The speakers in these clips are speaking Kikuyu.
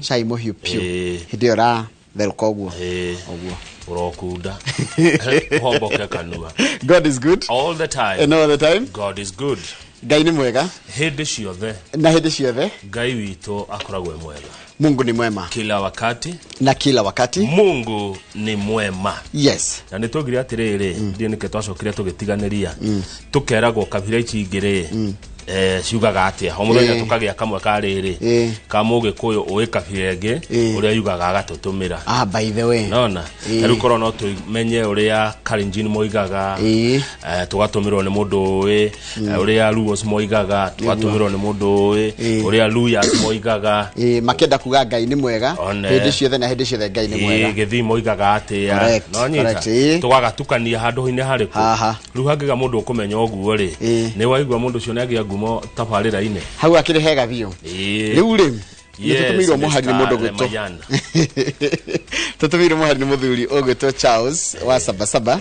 Cai mũhiũ piũ. Hĩndĩ ĩyo ũratherũka ũguo. Ũguo. Ũrokunda ũhomboke kanua. God is good. All the time. And all the time. God is good. Ngai nĩ mwega. Hĩndĩ ciothe. Na hĩndĩ ciothe. Ngai witũ akoragwo e mwega. Mungu ni mwema. Kila wakati. Na kila wakati. Mungu ni mwema. Yes. Na nĩ twaugire atĩrĩrĩ, ndiĩ nĩkĩ twacokire tũgĩtiganĩria, tũkeragwo kabira ici ingĩ rĩ, ciugaga atĩa o mũthenya, tũkagĩa kamwe ka rĩrĩ ka mũgĩkũyũ ũĩ kabira ĩngĩ ũrĩa yugaga agatũtũmĩra. Ah, by the way. Nona rĩu korwo no tũmenye ũrĩa Kalenjin moigaga, tũgatũmĩrwo nĩ mũndũ ũĩ ũrĩa Luos moigaga, tũgatũmĩrwo nĩ mũndũ ũĩ ũrĩa Luyas moigaga. Makĩenda kuga Ngai nĩ mwega. One. Hĩndĩ ciothe na hĩndĩ ciothe Ngai nĩ mwega. Gĩthii moigaga atĩa? Correct, No nyita? correct. Tũgagatukania handũ-inĩ harĩkũ? Haha. Rĩu hangĩga mũndũ ũkũmenya ũguo rĩ, nĩ waigua mũndũ ũcio nĩ agĩa ngumo tabarĩra-inĩ. Hau akĩrĩ hega biũ. Rĩu rĩ, nĩ tũtũmĩirwo mũhari nĩ Mr. mũndũ gwĩtwo Lemayan. Tũtũmĩirwo mũhari nĩ mũthuri ũgwĩtwo Charles wa Sabasaba,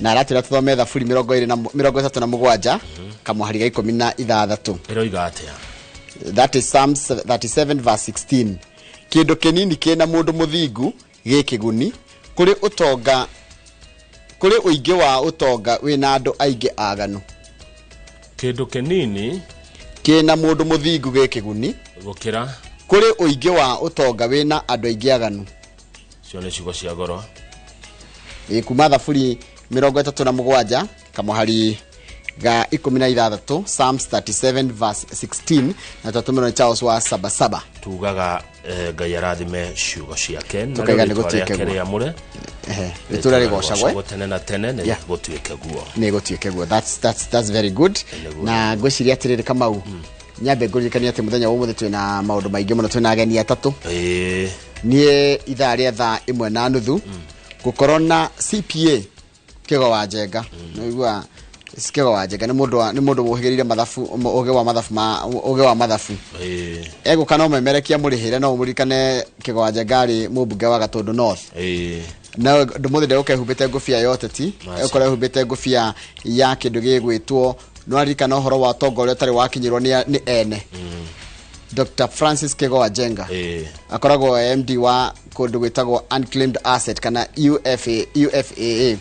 na aratwĩra tũthome Thaburi 37 kamũhari ga 16. Ĩroiga atĩa? That is Psalms 37 verse 16. Kĩndũ kĩnini kĩna mũndũ mũthingu gĩ kĩguni kũrĩ ũtonga, kũrĩ ũingĩ wa ũtonga wĩna andũ aingĩ aganu. Kĩndũ kĩnini kĩna mũndũ mũthingu gĩ kĩguni gũkĩra kũrĩ ũingĩ wa ũtonga wĩna andũ aingĩ aganu. Cio nĩ ciugo cia goro. Ĩ, kuma Thaburi 37 kamũhari ga 16, Psalms 37 verse 16, na twatũmĩrwo nĩ Charles wa Sabasaba. Tugaga Ngai arathime ciugo ciake na Tũkaiga rĩo nĩ rĩtwa gũtuĩke rĩake guo. rĩamũre. Rĩtũre rĩgocagwe tene na tene nĩ gũtuĩke guo. Nĩ gũtuĩke guo. That's very good. Nĩguo. Na ngwĩciria atĩrĩrĩ, Kamau, nyambe ngũririkania atĩ mũthenya wa ũmũthĩ twĩna maũndũ maingĩ mũno, twĩna ageni atatũ. Niĩ ithaa rĩa 1:30 gũkorwo na CPA Kĩgo wa Njenga. Nĩũigua Kĩgo wa Njenga nĩ mũndũ ũhĩgĩrĩire mathabu, ũgĩ wa mathabu ma ũgĩ wa mathabu. Egũka no memerekia mũrĩhĩre, no ũmũririkane Kĩgo wa Njenga arĩ mũmbunge wa Gatũndũ North. No ndũmũthĩ ndegũka ehumbĩte ngũbia ya ũteti. Egũkorwo ehumbĩte ngũbia ya kĩndũ gĩgwĩtwo, nĩwaririkana ũhoro wa ũtonga ũrĩa ũtarĩ wakinyĩrwo nĩ ene. Dr. Francis Kĩgo wa Njenga akoragwo MD wa kũndũ gwĩtagwo Unclaimed Asset kana UFA, UFAA.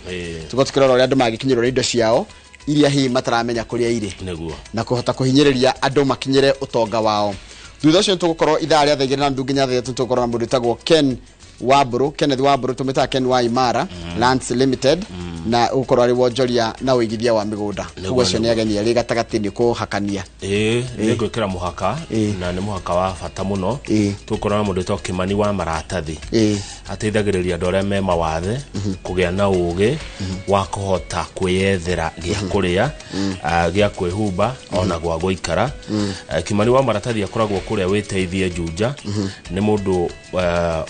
Tũkorwo tũkĩrora ũrĩa andũ mangĩkinyĩrwo nĩ indo ciao iria hihi mataramenya kũrĩa irĩ na kũhota kũhinyĩrĩria andũ makinyĩre ũtonga wao. Thutha ũcio nĩtũgũkorwo ithaa rĩa 2:30 nginya 3:00 tũgũkorwo na mũndũ wĩtagwo Ken Wambũrũ, Kenneth Wambũrũ, tũmĩtaga Ken wa Imara Lands Limited, na ũgũkorwo arĩ wonjoria na ũigithia wa mĩgũnda. Koguo acio nĩ ageni erĩ gatagatĩ nĩ kũhakania. Ĩĩ, nĩ ngwĩkĩra mũhaka na nĩ mũhaka wa bata mũno. Tũgũkorwo na mũndũ wĩtagwo Kĩmani wa Maratathi. Ateithagĩrĩria andũ arĩa me mawathe kũgĩa na ũgĩ wa kũhota kwĩyethera gĩa kũrĩa, gĩa kwĩhumba ona gwa gũikara. Kĩmani wa Maratathi akoragwo kũrĩa wĩteithie Juja. Nĩ mũndũ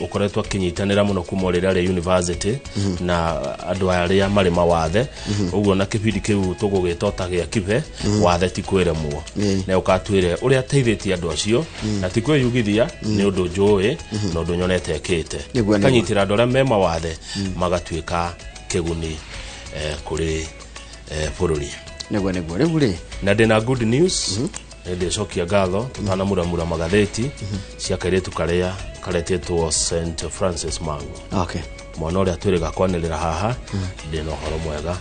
ũkoretwo akĩnyitanĩra mũno kuma rĩrĩa arĩ university na andũ arĩa marĩ mawathe ũguo, na kĩbindi kĩu tũgũgĩta ta gĩa kibe wathe ti kwĩremwo. Na ũkatwĩre ũrĩa ateithĩtie andũ acio, na ti kwĩyugithia, nĩ ũndũ njũĩ na ũndũ nyonete ekĩte. Nĩguo, nĩguo. Akanyitĩra andũ arĩa me mawathe magatuĩka kĩguni kũrĩ bũrũri. Nĩguo. Rĩu rĩ, Na ndĩna good news, nĩ ndĩcokia ngatho tũtanamuramura magathĩti cia kairĩtu karĩa karetĩtwo St Francis Mangu. Mwana ũrĩa twĩrĩga kwanĩrĩra haha, ndĩna ũhoro mwega,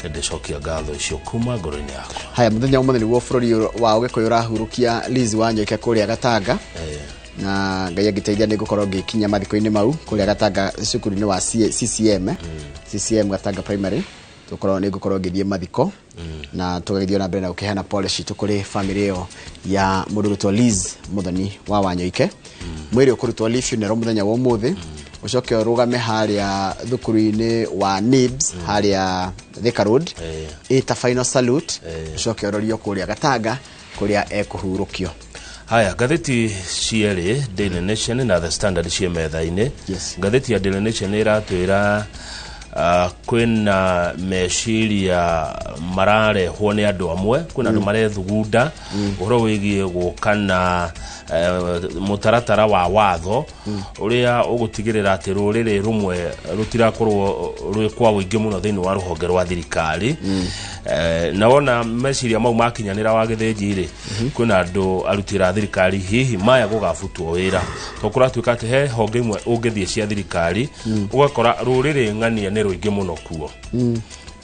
nĩ ndĩcokia ngatho icio kuma ngoro-inĩ yakwa. Haya, mũthenya ũmũthĩ nĩguo bũrũri wa Ũgĩkũyũ ũrahurũkia Liz Wanyoike kũrĩa Gatanga, na Ngai angĩteithia nĩ ngũkorwo ngĩkinya mathiko-inĩ mau kũrĩa Gatanga cukuru-inĩ wa CCM, CCM Gatanga Primary. Tũkorwo nĩ ngũkorwo ngĩthiĩ mathiko na tũgagĩthiĩ na mbere na gũkĩheana pole citũ kũrĩ family ĩyo ya mũndũ gwĩtwo Liz Muthoni wa Wanyoike. Mwĩrĩ ũkũrutwo Lee funeral mũthenya wa ũmũthĩ, ũcoke ũrũgame harĩa thukuru-inĩ wa NIBS harĩa Thika Road ĩta final salute, ũcoke ũrorio kũrĩa Gatanga kũrĩa ekũhurũkio. Haya, ngathĩti cierĩ, Daily Nation na The Standard, ciĩ metha-inĩ. Ngathĩti ya Daily Nation ĩratwĩra Kwĩna meciria mararehwo nĩ andũ amwe, kwĩna andũ marethugunda ũhoro wĩgiĩ gũka na mũtaratara wa watho ũrĩa ũgũtigĩrĩra atĩ rũrĩrĩ rũmwe rũtirakorwo rwĩ kwa ũingĩ mũno thĩinĩ wa rũhonge rwa thirikari. Na wona meciria mau makinyanĩra wa gĩthĩnji rĩ, kwĩna andũ arutĩra thirikari hihi maya gũgabutwo wĩra, tondũ kũratuĩka atĩ he honge imwe ũngĩthiĩ cia thirikari ũgakora rũrĩrĩ ng'ania nĩ rũingĩ mũno kuo.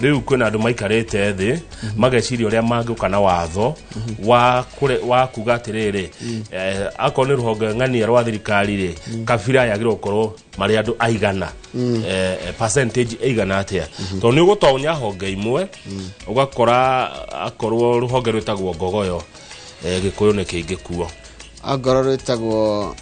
Rĩu kwĩna andũ maikarĩte thĩ mageciria ũrĩa mangĩũka na watho wa kuga atĩrĩrĩ, akorwo nĩ rũhonge ng'ania rwa thirikari rĩ, kabira yagĩrĩirwo gũkorwo marĩ andũ aigana, percentage ĩigana atĩa, tondũ nĩ ũgũtonya honge imwe ũgakora akorwo rũhonge rwĩtagwo Ngogoyo, Gĩkũyũ nĩ kĩingĩ kuo. Angorwo rwĩtagwo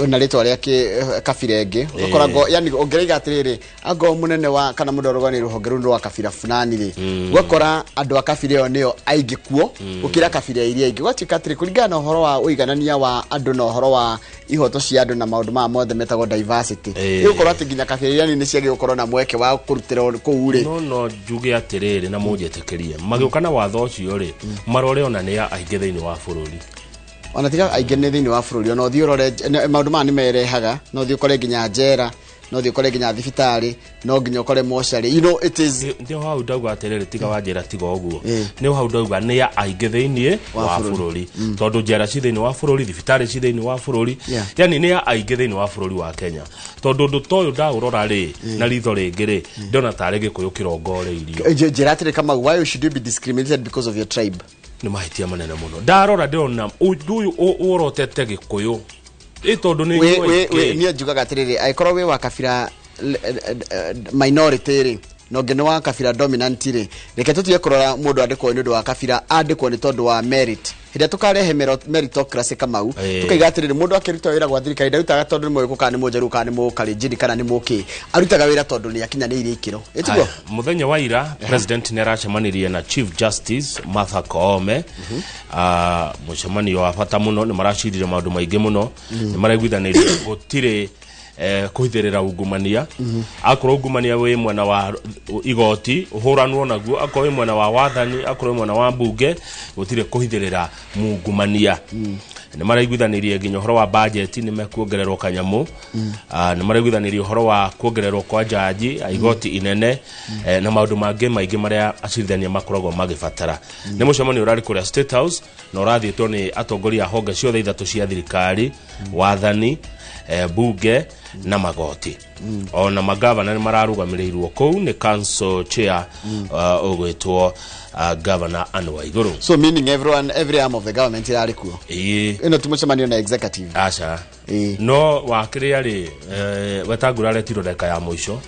na rĩtwa rĩa kabira ĩngĩ, ũgakora ngo yani ũngĩraiga atĩrĩrĩ, angorwo mũnene wa kana mũndũ arũgamĩrĩire rũhonge rũu rwa kabira fulani rĩ, ũgakora andũ a kabira ĩyo nĩo aingĩ kuo gũkĩra kabira iria ingĩ. Ũgatuĩka atĩrĩ, kũringana na ũhoro wa ũiganania wa andũ na ũhoro wa ihoto cia andũ na maũndũ maya mothe metagwo diversity, ĩgũkorwo atĩ nginya kabira iria nini ciagĩrĩirwo gũkorwo na mweke wa kũrutĩra kũu rĩ. No njuge atĩrĩrĩ, na mũnjĩtĩkĩrie, magĩũka na watho ũcio rĩ, marore ona nĩ a aingĩ thĩinĩ wa bũrũri. Ona tiga aingĩ nĩ thĩinĩ wa bũrũri, ona ũthiĩ ũrore maũndũ maya nĩ merehaga, no ũthiĩ ũkore nginya njera, no ũthiĩ ũkore nginya thibitarĩ, no nginya ũkore mocarĩ, you know, it is Nĩ hau ndauga atĩrĩrĩ, tiga wanjĩra tiga ũguo, nĩ hau ndauga nĩ ya aingĩ thĩinĩ wa bũrũri, tondũ njera ci thĩinĩ wa bũrũri, thibitarĩ ci thĩinĩ wa bũrũri, yani nĩ ya aingĩ thĩinĩ wa bũrũri wa Kenya. Tondũ ũndũ ta ũyũ ndaũrora rĩ na ritho rĩngĩ rĩ, ndĩrona tarĩ Gĩkũyũ kĩrongoreirio. Njĩra atĩrĩ Kamau, why should you be discriminated because of your tribe? Nĩ mahĩtia manene mũno. Ndarora ndĩrona ũndũ ũyũ ũrotete Gĩkũyũ ĩ tondũ nĩ inyuĩ. Niĩ njugaga atĩrĩrĩ, angĩkorwo wĩ wa kabira minority rĩ, na ũngĩ nĩ wa kabira dominant rĩ, reke tũtige kũrora mũndũ andĩkwo nĩ ũndũ wa kabira, andĩkwo nĩ tondũ wa merit. Hĩndĩ ĩrĩa tũkarehe meritocracy Kamau, tũkaiga atĩrĩrĩ, mũndũ akĩruta wĩra gwa thirikari ndarutaga tondũ nĩ Mũgĩkũyũ kana nĩ Mũnjaruo kana nĩ Mũkalenjin kana nĩ Mũkĩ, arutaga wĩra tondũ nĩ akinyanĩirie ikĩro. Ĩtiguo? Mũthenya wa ira president nĩ aracemanirie na Chief Justice Martha Koome. Mũcemanio wa bata mũno, nĩ maracirire maũndũ maingĩ mũno, nĩ maraiguithanĩirie gũtirĩ kũhithĩrĩra ungumania. Akorwo ungumania wĩ mwena wa igoti ũhũranwo naguo, akorwo wĩ mwena wa wathani, akorwo wĩ mwena wa mbunge, gũtirĩ kũhithĩrĩra mungumania. Nĩ maraiguithanĩirie nginya ũhoro wa budget, nĩ mekuongererwo kanyamũ. Nĩ maraiguithanĩirie ũhoro wa kuongererwo kwa jaji a igoti inene, na maũndũ mangĩ maingĩ marĩa acirithania makoragwo magĩbatara. Nĩ mũcemanio ũrarĩ kũrĩa State House na ũrathiĩtwo nĩ atongoria a honge ciothe ithatũ cia thirikari, wathani, bunge na magoti. Ona magavana nĩ mararũgamĩrĩirwo kũu nĩ council chair, ũgwĩtwo Governor Anne Waiguru. So meaning everyone, every arm of the government irarĩ kuo. Ĩĩ. Ĩno ti mũcemanio na executive. Aca. Ĩĩ. No wakĩrĩa rĩ, Wetangula aretirwo ndagĩka ya mũico.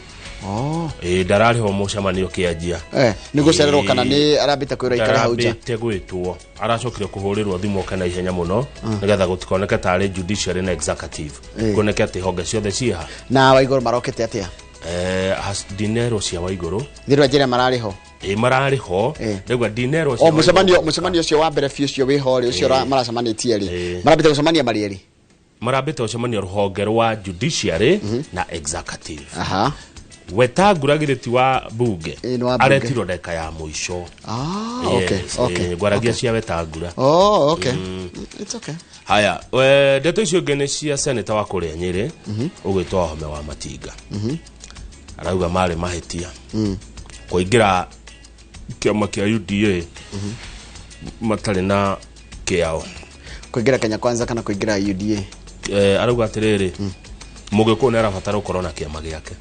Ĩĩ, ndararĩho mũcemanio ũkĩanjia. Nĩ gũcererwo kana nĩ arambĩte kwĩrwo aikare hau nja? Ndarambĩte gwĩtwo. Aracokire kũhũrĩrwo thimũ oke na ihenya mũno, nĩgetha gũtikoneke tarĩ judiciary na executive. Kuoneke atĩ honge ciothe ciĩ ha. Na Waiguru marokete atĩa? Ndinerwo cia Waiguru. Thirwa njĩra mararĩ ho? Ĩĩ, mararĩ ho. Ndauga ndinerwo cia O, Waiguru. mũcemanio ũcio wa mbere biũ ũcio wĩho rĩ, ũcio maracemanĩtie rĩ. Marambĩte gũcemania marĩ erĩ? Marambĩte gũcemania rũhonge rwa judiciary na executive. Wetangula githĩ ti wa bunge? Ĩĩ, nĩ wa bunge. Aretirwo ndagĩka ya mũico. Yes, ngwaragia cia Wetangula. Oh, okay. It's okay. Haya, ndeto icio ingĩ nĩ cia senator wa kũrĩa Nyĩrĩ, ũgwĩtwo Wahome wa Matinga. Arauga marĩ mahĩtia. Kũingĩra kĩama kĩa UDA matarĩ na kĩao. Kũingĩra Kenya Kwanza kana kũingĩra UDA? Arauga atĩrĩrĩ, Mũgĩkũyũ nĩ arabatara gũkorwo na kĩama gĩake.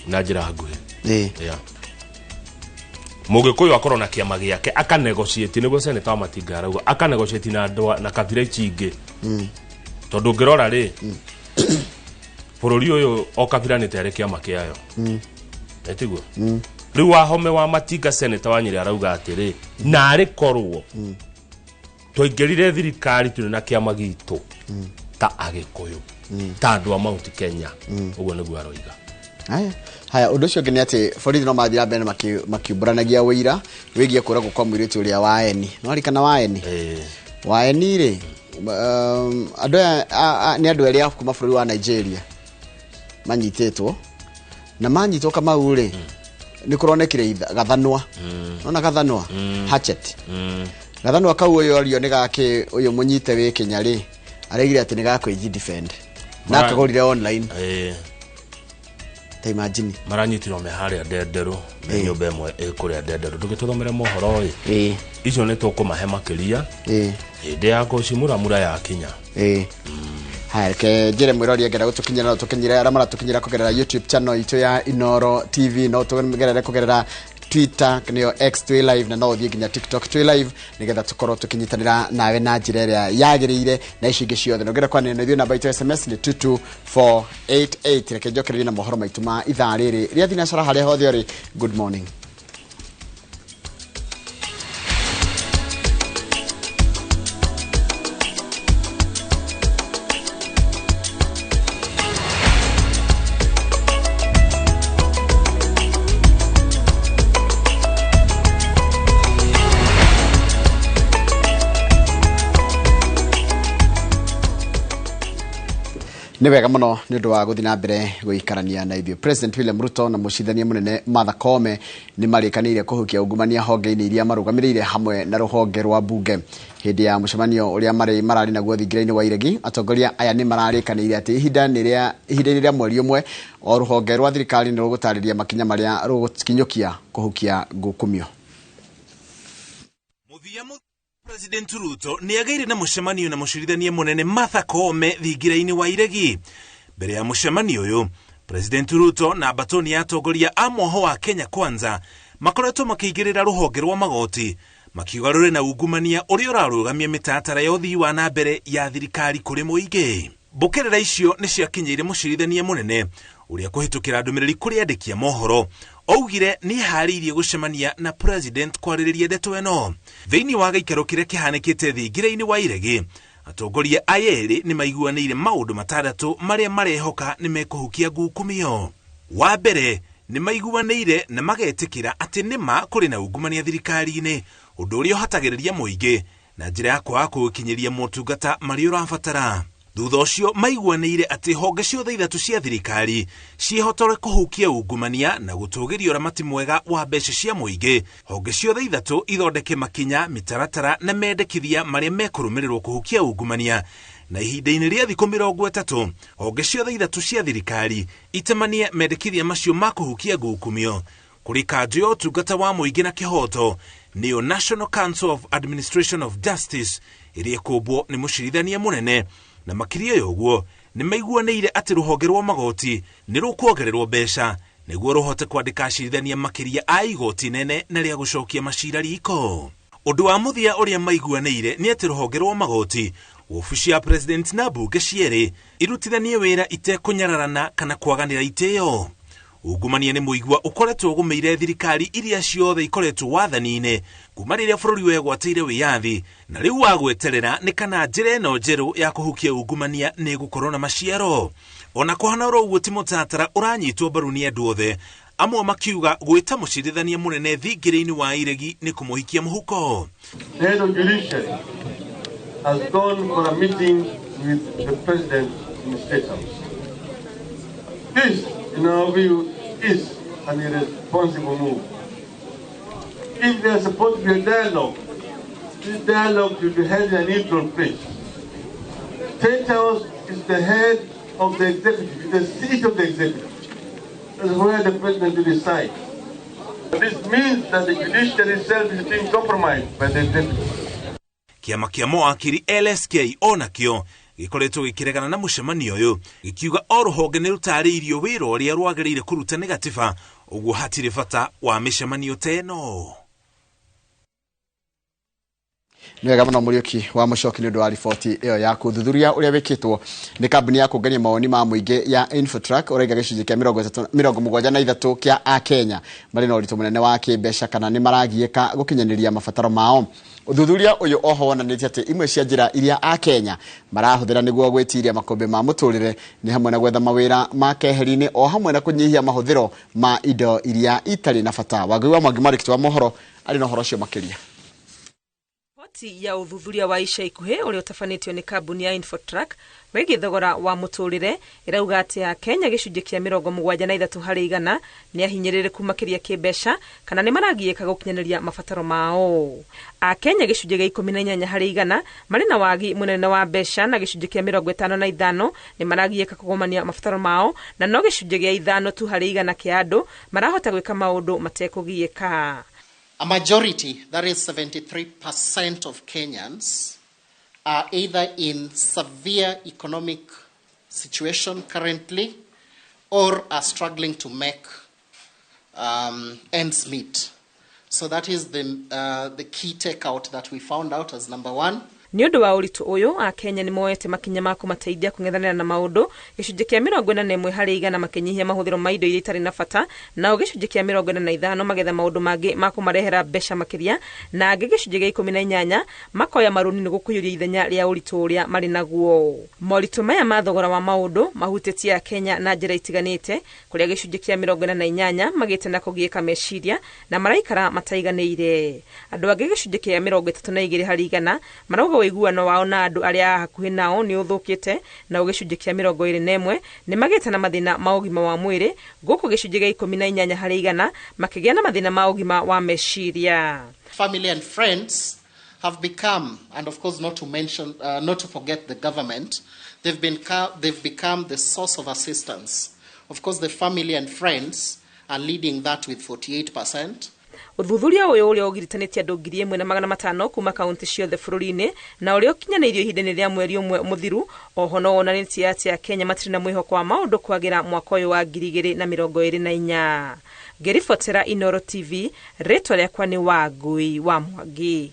Na njĩra nguhĩ. Mũgĩkũyũ akorwo na kĩama gĩake, akanegotiate, nĩguo senator wa Matinga arauga, akanegotiate na andũ na kabira ici ingĩ. Tondũ ũngĩrora rĩ, bũrũri ũyũ o kabira nĩ tarĩ kĩama kĩayo. Etiguo? Rĩu Wahome wa Matinga senator wa Nyĩrĩ arauga atĩrĩ, narĩ korwo twaingĩrire thirikari tũrĩ na kĩama gitũ ta Agĩkũyũ, ta andũ a Mount Kenya. Ũguo nĩguo aroiga. Haya. Haya, ũndũ ũcio ũngĩ nĩ atĩ borithi no mathiĩ na mbere makiumbũranagia ũira wĩgiĩ kũragwo kwa mũirĩtu ũrĩa wa Eni. Nĩ warikana wa Eni? Wa Eni rĩ, andũ aya, nĩ andũ erĩ a kuma bũrũri wa Nigeria. Manyitĩtwo na manyitwo Kamau rĩ, nĩ kũronekire gathanwa. Nona gathanwa hatchet, gathanwa kau ũyũ orio nĩ gakĩ ũyũ mũnyite wĩ Kenya rĩ, araigire atĩ nĩ ga kwĩji defend na akagũrire online. Ta imagine. Maranyitirwo me harĩa Ndenderũ, me nyũmba ĩmwe ĩ kũrĩa Ndenderũ. Ndũgĩtũthomere mohoro ĩ. Icio nĩ tũkũmahe makĩria hĩndĩ ya gũcimuramura yakinya. Haya, reke njĩre mwĩrori angĩenda gũtũkinyĩra no tũkinyĩre arĩa maratũkinyĩra kũgerera YouTube channel itũ ya Inoro TV, no tũgerere kũgerera Twitter nĩyo X twĩ live, na no ũthiĩ nginya TikTok twĩ live, nĩgetha tũkorwo tũkĩnyitanĩra nawe na njĩra ĩrĩa yagĩrĩire na icio ingĩ ciothe. Na ũngĩenda kwaranĩria na ithuĩ, namba itũ ya SMS nĩ 22488. Reke njokererie na mohoro maitũ ma ithaa rĩrĩ rĩa thinacara. Harĩa hothe ũrĩ, good morning. Nĩ wega mũno nĩ ũndũ wa gũthiĩ na mbere gũikarania na ithuĩ. President William Ruto na mũcindania mũnene Martha Koome nĩ marĩkanĩire kũhukia ungumania honge-inĩ iria marũgamĩrĩire hamwe na rũhonge rwa mbunge. Hĩndĩ ya mũcemanio ũrĩa marĩ mararĩ naguo thingira-inĩ wa Iregi, atongoria aya nĩ mararĩkanĩire atĩ ihinda nĩ rĩa ihinda-inĩ rĩa mweri ũmwe o rũhonge rwa thirikari nĩ rũgũtarĩria makinya marĩa rũgũkinyũkia kũhukia ngukumio. Mũthia President Ruto nĩ agĩire na mũcemanio na mũcirithania mũnene Martha Koome thingira-inĩ wa Iregi. Mbere ya mũcemanio ũyũ, President Ruto na mbatoni ya atongoria a mwoho wa Kenya Kwanza makoretwo makĩigĩrĩra rũhonge rwa magoti, makiuga rũrĩ na ungumania ũrĩa ũrarũgamia mĩtaratara ya ũthii wa na mbere ya thirikari kũrĩ mũingĩ. Mbũkĩrĩra icio nĩ ciakinyĩire mũcirithania mũnene ũrĩa kũhĩtũkĩra ndũmĩrĩri kũrĩ andĩki a mohoro augire nĩ eharĩirie gũcemania na president kwarĩrĩria ndeto ĩno. Thĩinĩ wa gĩikaro kĩrĩa kĩhanĩkĩte thingira-inĩ wa Iregi, atongoria aya erĩ nĩ maiguanĩire maũndũ matandatũ marĩa marehoka nĩ mekũhukia ngukumio. Wa mbere, nĩ maiguanĩire na magetĩkĩra atĩ nĩma kũrĩ na ungumania thirikari-inĩ, ũndũ ũrĩa ũhatagĩrĩria mũingĩ na njĩra ya kwaga kũũkinyĩria motungata marĩa ũrabatara. Thutha ũcio maiguanĩire atĩ honge ciothe ithatũ cia thirikari ciĩhotore kũhukia ungumania na gũtũgĩria ũramati mwega wa mbeca cia mũingĩ. Honge ciothe ithatũ ithondeke makinya, mĩtaratara na mendekithia marĩa mekũrũmĩrĩrwo kũhukia ungumania, na ihinda-inĩ rĩa thikũ 30 honge ciothe ithatũ cia thirikari itemanie mendekithia macio ma kũhukia ngukumio kũrĩ kanjũ ya ũtungata wa mũingĩ na kĩhoto, nĩyo National Council of Administration of Justice, ĩrĩa ĩkũmbwo nĩ mũcirithania mũnene. Na makĩria ya ũguo, nĩ maiguanĩire atĩ rũhonge rwa magoti nĩ rũkuongererwo mbeca nĩguo rũhote kwandĩka acirithania makĩria a igoti nene na rĩa gũcokia macira riko. Ũndũ wa mũthia ũrĩa maiguanĩire nĩ atĩ rũhonge rwa magoti, wabici ya president na mbunge cierĩ irutithanie wĩra itekũnyararana kana kwaganĩra itĩo. Ungumania nĩ mũigua ũkoretwo ũgũmĩire thirikari iria ciothe ikoretwo wathani-inĩ kuma rĩrĩa bũrũri wegwatĩire wĩyathi, na rĩu wa gweterera nĩ kana njĩra ĩno njerũ ya kũhukia ungumania nĩ ĩgũkorwo na maciaro. Ona kũhana oro ũguo, ti mũtaratara ũranyitwo mbaru nĩ andũ othe, amwe makiuga gwĩta mũcirithania mũnene thingira-inĩ wa Iregi nĩ kũmũhikia mũhuko. The head of judiciary has gone for a meeting with the president in the State House. This, in our view, is an irresponsible move. If there's supposed to be a dialogue, this dialogue should be held in a neutral place. State House is the head of the executive, the seat of the executive. That's where the president will decide. This means that the judiciary itself is being compromised by the executive. Kĩama kĩa mawakiri LSK onakĩo gĩkoretwo gĩkĩregana na mũcemanio ũyũ, gĩkiuga o rũhonge nĩ rũtarĩirio wĩra ũrĩa rwagĩrĩire kũruta nĩ gatiba, ũguo hatirĩ bata wa mĩcemanio ta ĩno. Nĩ wega mũno Mũriũki wa Mũcoki nĩ ũndũ wa riboti ĩyo yaku. Thuthuria ũrĩa wĩkĩtwo nĩ kambuni ya kũngania mawoni ma mũingĩ ya Infotrack ũraiga gĩcunjĩ kĩa 73 kĩa akenya marĩ na ũritũ mũnene wa kĩmbeca kana nĩ maragiĩka gũkinyanĩria mabataro mao. Ũthuthuria ũyũ oho wonanĩtie atĩ imwe cia njĩra iria akenya marahũthĩra nĩguo gwĩtiria makũmbĩ ma mũtũrĩre nĩ hamwe na gwetha mawĩra ma keheri-inĩ o hamwe na kũnyihia mahũthĩro ma indo iria itarĩ na bata. Wangui wa Mwangi, mwandĩki wa mohoro, arĩ na ũhoro ũcio makĩria. Riboti ya ũthuthuria wa ica ikuhĩ ũrĩa ũtabanĩtio nĩ kambuni ya Infotrack wĩgiĩ thogora wa mũtũrĩre ĩrauga atĩ Akenya gĩcunjĩ kĩa 73 harĩ igana nĩ ahinyĩrĩrĩku makĩria kĩmbeca kana nĩ maragiĩka gũkinyanĩria mabataro mao. Akenya gĩcunjĩ gĩa 18 harĩ igana marĩ na wagi mũnene wa mbeca na gĩcunjĩ kĩa 55 nĩ maragiĩka kũgomania mabataro mao na no gĩcunjĩ gĩa 5 tu harĩ igana kĩa andũ marahota gwĩka maũndũ matekũgiĩka. A majority, that is 73% of Kenyans, are either in severe economic situation currently or are struggling to make ends meet. So that is the key takeout that we found out as number one. Nĩ ũndũ wa ũritũ ũyũ, Akenya nĩ moete makinya ma kũmateithia kũng'ethanĩra na maũndũ, gĩcunjĩ kĩa 41 harĩ igana makĩnyihia mahũthĩro ma indo iria itarĩ na bata, nao gĩcunjĩ kĩa 45 magetha maũndũ mangĩ ma kũmarehera mbeca makĩria, na angĩ gĩcunjĩ gĩa 18 makoya marũni nĩguo kũiyũria ithenya rĩa ũritũ ũrĩa marĩ naguo. Moritũ maya ma thogora wa maũndũ mahutĩtie Akenya na njĩra itiganĩte, kũrĩa gĩcunjĩ kĩa 48 magĩte na kũgiĩka meciria na maraikara mataiganĩire. Andũ angĩ gĩcunjĩ kĩa 32 harĩ igana marauga ũiguano wao na andũ arĩa a hakuhĩ nao nĩ ũthũkĩte, nao gĩcunjĩ kĩa 21 nĩ magĩte na mathĩna ma ũgima wa mwĩrĩ, gũkũ gĩcunjĩ gĩa 18 harĩ igana makĩgĩa na mathĩna ma ũgima wa meciria. Family and friends have become, and of course not to mention, not to forget the government, they've become the source of assistance. Of course the family and friends are leading that with 48%. Ũthuthuria ũyũ ũrĩa ũgiritanĩtie andũ 1500 kuma kaunti ciothe bũrũri-inĩ na ũrĩa ũkinyanĩirio ihinda-inĩ rĩa mweri ũmwe mũthiru, oho no wonanĩtie atĩ Akenya matirĩ na mwĩhoko wa maũndũ kwagĩra mwaka ũyũ wa 2024. Ngĩribotera Inooro TV, rĩtwa rĩakwa nĩ Wangui wa Mwangi.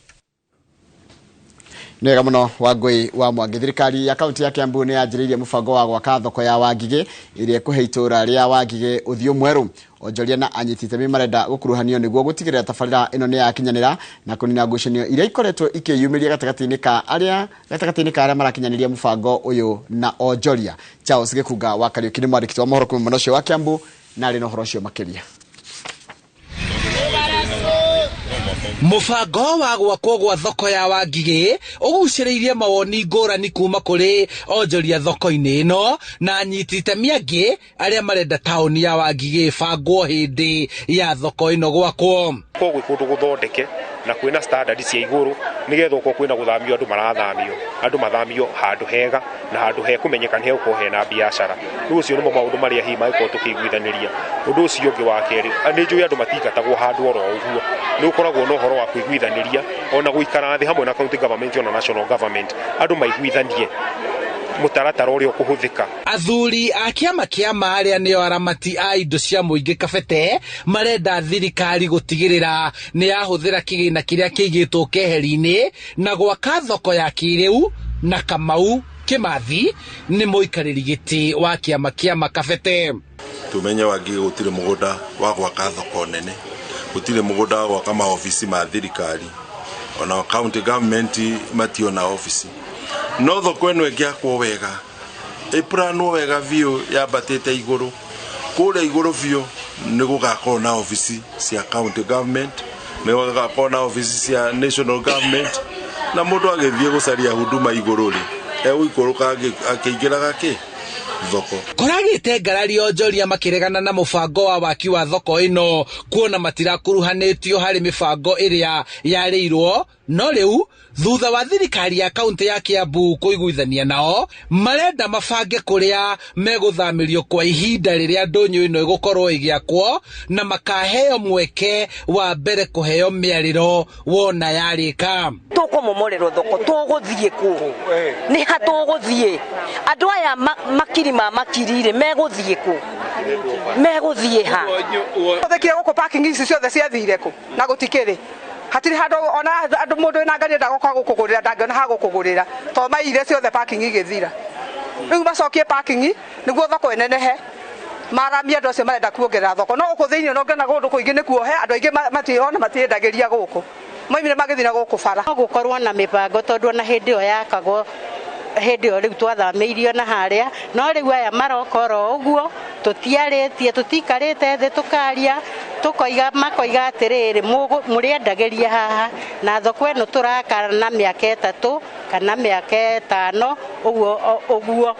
Nĩ wega mũno Wangui wa Mwangi. Thirikari ya kaunti ya Kiambu nĩ yanjĩrĩirie mũbango wa gwaka thoko ya Wangigĩ ĩrĩa ĩkũhe itũũra rĩa Wangigĩ ũthiũ mwerũ. Onjoria na anyiti itemi marenda gũkuruhanio nĩguo gũtigĩrĩra tabarĩra ĩno nĩ yakinyanĩra na kũnina ngucanio iria ikoretwo ikĩyumĩria gatagatĩ-inĩ ka arĩa marakinyanĩria mũbango ũyũ na onjoria. Charles Gĩkunga wa Kariũki nĩ mwandĩki wa mohoro kuma mwena ũcio wa Kiambu na arĩ na ũhoro ũcio makĩria. Mũbango wa gwakwo gwa thoko ya Wangigĩ ũgucĩrĩirie mawoni ngũrani kuma kũrĩ onjoria thoko-inĩ ĩno na anyiti itemi angĩ arĩa marenda taũni ya Wangigĩ ĩbangwo hĩndĩ ya thoko ĩno gwakwo. Gwĩ kũndũ gũthondeke na kwĩna standard cia igũrũ nĩgetha okorwo kwĩna gũthamio andũ marathamio, andũ mathamio handũ hega na handũ hekũmenyeka nĩ hegũkorwo hena biacara. Rĩu ũcio nĩmo maũndũ marĩa hihi mangĩkorwo tũkĩiguithanĩria. Ũndũ ũcio ũngĩ wa kerĩ, nĩ njũĩ andũ matingatagwo handũ oro ũguo, nĩ ũkoragwo na ũhoro wa kũiguithanĩria ona gũikara thĩ hamwe na county government ona national government, andũ maiguithanie mũtaratara ũrĩa ũkũhũthĩka. Athuri a kĩama kĩa arĩa nĩo aramati a indo cia mũingĩ Kabete marenda thirikari gũtigĩrĩra nĩ yahũthĩra kĩgĩna kĩrĩa kĩigĩtwo keheri-inĩ na gwaka thoko ya kĩrĩu. Na Kamau Kĩmathi nĩ mũikarĩri gĩtĩ wa kĩama kĩa Kabete. Tumenye Wangigĩ gũtirĩ mũgũnda wa gwaka thoko nene, gũtirĩ mũgũnda wa gwaka maobici ma thirikari, ona county government mationa obici. No thoko ĩno ĩngĩakwo wega, ĩplanwo wega biũ yambatĩte igũrũ, kũrĩa igũrũ biũ nĩ gũgakorwo na obici cia county government, nĩ gũgakorwo na obici cia national government, na mũndũ agĩthiĩ gũcaria huduma igũrũ rĩ, egũikũrũka akĩingĩraga kĩ thoko. Koragĩte ngarari onjoria makĩregana na mũbango wa waki wa thoko ĩno kuona matirakuruhanĩtio harĩ mĩbango ĩrĩa yarĩirwo, no rĩu thutha wa thirikari ya kaunti ya Kiambu kũiguithania nao marenda mabange kũrĩa megũthamĩrio kwa ihinda rĩrĩa ndũnyũ ĩno ĩgũkorwo ĩgĩakwo na makaheo mweke wa mbere kũheo mĩarĩro wona yarĩka. Tũkũmomorerwo thoko tũgũthiĩ kũ? Nĩ ha tũgũthiĩ? Andũ aya makiri ma makiri rĩ megũthiĩ kũ? Megũthiĩ ha? Thekire gũkũ parking ici ciothe ciathire kũ? Na gũtikĩrĩ. Hatirĩ handũ ona andũ mũndũ wĩna ngari ndagoka gũkũgũrĩra, ndangĩona ha gũkũgũrĩra tondũ maire ciothe parking igĩthira. Rĩu macokie parking nĩguo thoko ĩnenehe, maramia andũ acio marenda kuongerera thoko. No gũkũ thĩinĩ no ngena kũndũ kũingĩ nĩ kuohe, andũ aingĩ ona matiendagĩria gũkũ, maimire magĩthiĩ na gũkũ bara. No gũkorwo na mĩbango tondũ ona hĩndĩ ĩyo yakagwo, hĩndĩ ĩyo rĩu twathamĩirio na harĩa, no rĩu aya maroka oro ũguo, tũtiarĩtie, tũtikarĩte thĩ tũkaria, Tukoiga makoiga atiriri muriendagiria haha na thoko ĩno tũraka na mĩaka 3 kana mĩaka 5 ũguo ũguo.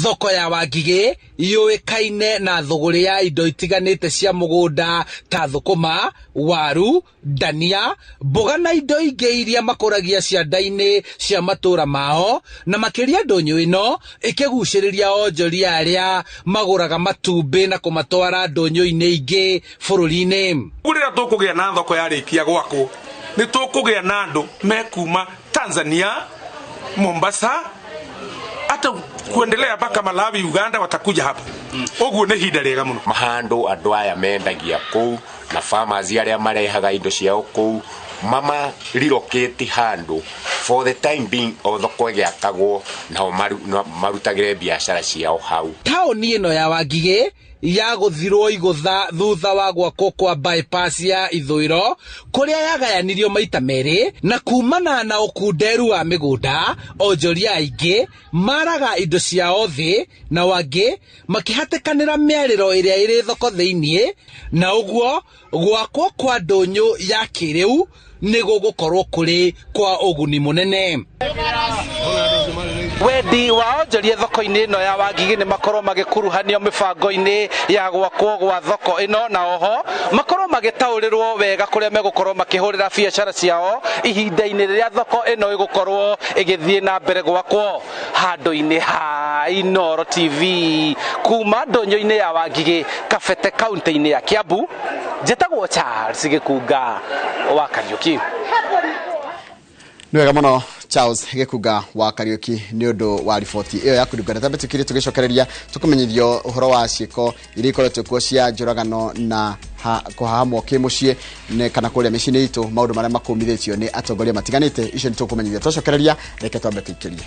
Thoko ya Wangigĩ yũĩkaine na thũgũrĩ ya indo itiganĩte cia mũgũnda ta thũkũma, waru, ndania, mboga na indo ingĩ iria makũragia cianda-inĩ cia matũra mao, na makĩria ndũnyũ ĩno ĩkĩgucĩrĩria onjoria arĩa magũraga matumbĩ na kũmatwara ndũnyũ-inĩ ingĩ bũrũri-inĩ. Rĩrĩa tũkũgĩa na thoko yarĩkia gwakwo nĩ tũkũgĩa na andũ mekuma Tanzania, Mombasa, hata kuendelea mpaka Malawi, Uganda watakuja hapa. Ũguo nĩ ihinda rĩega mũno. Mahandũ andũ aya mendagia kũu na farmers arĩa marehaga indo ciao kũu mama relocate handũ for the time being o thoko ĩgĩakagwo nao marutagĩre biacara ciao hau. Taũni ĩno ya Wangigĩ yagũthirwo igũtha thutha wa gwakwo kwa bypass ya ithũĩro kũrĩa yagayanirio maita merĩ, na kumana na ũkunderu wa mĩgũnda onjoria aingĩ maraga indo ciao thĩ na wangĩ makĩhatĩkanĩra mĩarĩro ĩrĩa ĩrĩ thoko thĩiniĩ, na ũguo gwakwo kwa ndũnyũ ya kĩrĩu nĩ gũgũkorwo kũrĩ kwa ũguni mũnene. Wendi wa onjoria thoko-inĩ ĩno ya Wangigĩ nĩ makorwo magĩkuruhanio mĩbango-inĩ ya gwakwo gwa thoko ĩno, na oho makorwo magĩtaũrĩrwo wega kũrĩa megũkorwo makĩhũrĩra biacara ciao ihinda-inĩ rĩrĩa thoko ĩno ĩgũkorwo ĩgĩthiĩ na mbere gwakwo. Handũ-inĩ ha Inooro TV kuma ndũnyũ-inĩ ya Wangigĩ, Kabete, kaunti-inĩ ya Kiambu, njĩtagwo Charles Gĩkunga wa Kariũki. Nĩ wega mũno Charles Gĩkunga wa Kariũki nĩ ũndũ wa riboti ĩyo ya kũringana. Tambe tũkĩrĩ tũgĩcokereria tũkũmenyithio ũhoro wa ciĩko iria ikoretwo kuo cia njũragano na kũhahamwo kĩmũciĩ kana kũrĩa mĩciĩ-inĩ itũ, maũndũ marĩa makũmithĩtio nĩ atongoria matiganĩte. Icio nĩ tũkũmenyithia twacokereria, reke twambe tũikĩrie.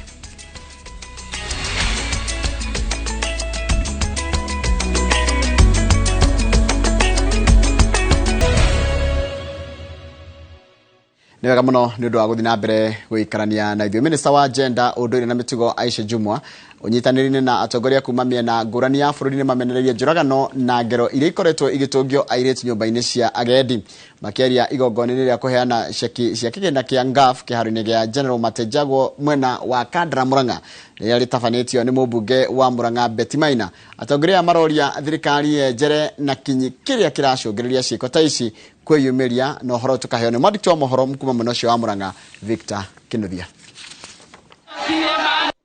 Nĩ wega mũno nĩ ũndũ wa gũthiĩ na mbere gũikarania na ithuĩ. Minista wa Gender, ũndũire na mĩtugo Aisha Jumwa ũnyitanĩri-inĩ na atongoria kuma mĩena ngũrani ya bũrũri nĩ mamenereirie njũragano na ngero iria ikoretwo igĩtũngio airĩtu nyũmba-inĩ cia agendi. Makĩaria igongona-inĩ rĩa kũheana ceki cia kĩgĩna kĩa NGAAF kĩharo-inĩ gĩa General Matejagwo mwena wa Kandara Murang'a rĩrĩa rĩtabanĩtio nĩ mũmbunge wa Murang'a Betty Maina, atongoria maroria thirikari yenjere na kinyi kĩrĩa kĩracũngĩrĩria ciĩko ta ici kwĩyumĩria, na ũhoro tũkaheo nĩ mwandĩki wa mohoro kuma mwena ũcio wa Murang'a Victor Kinuthia.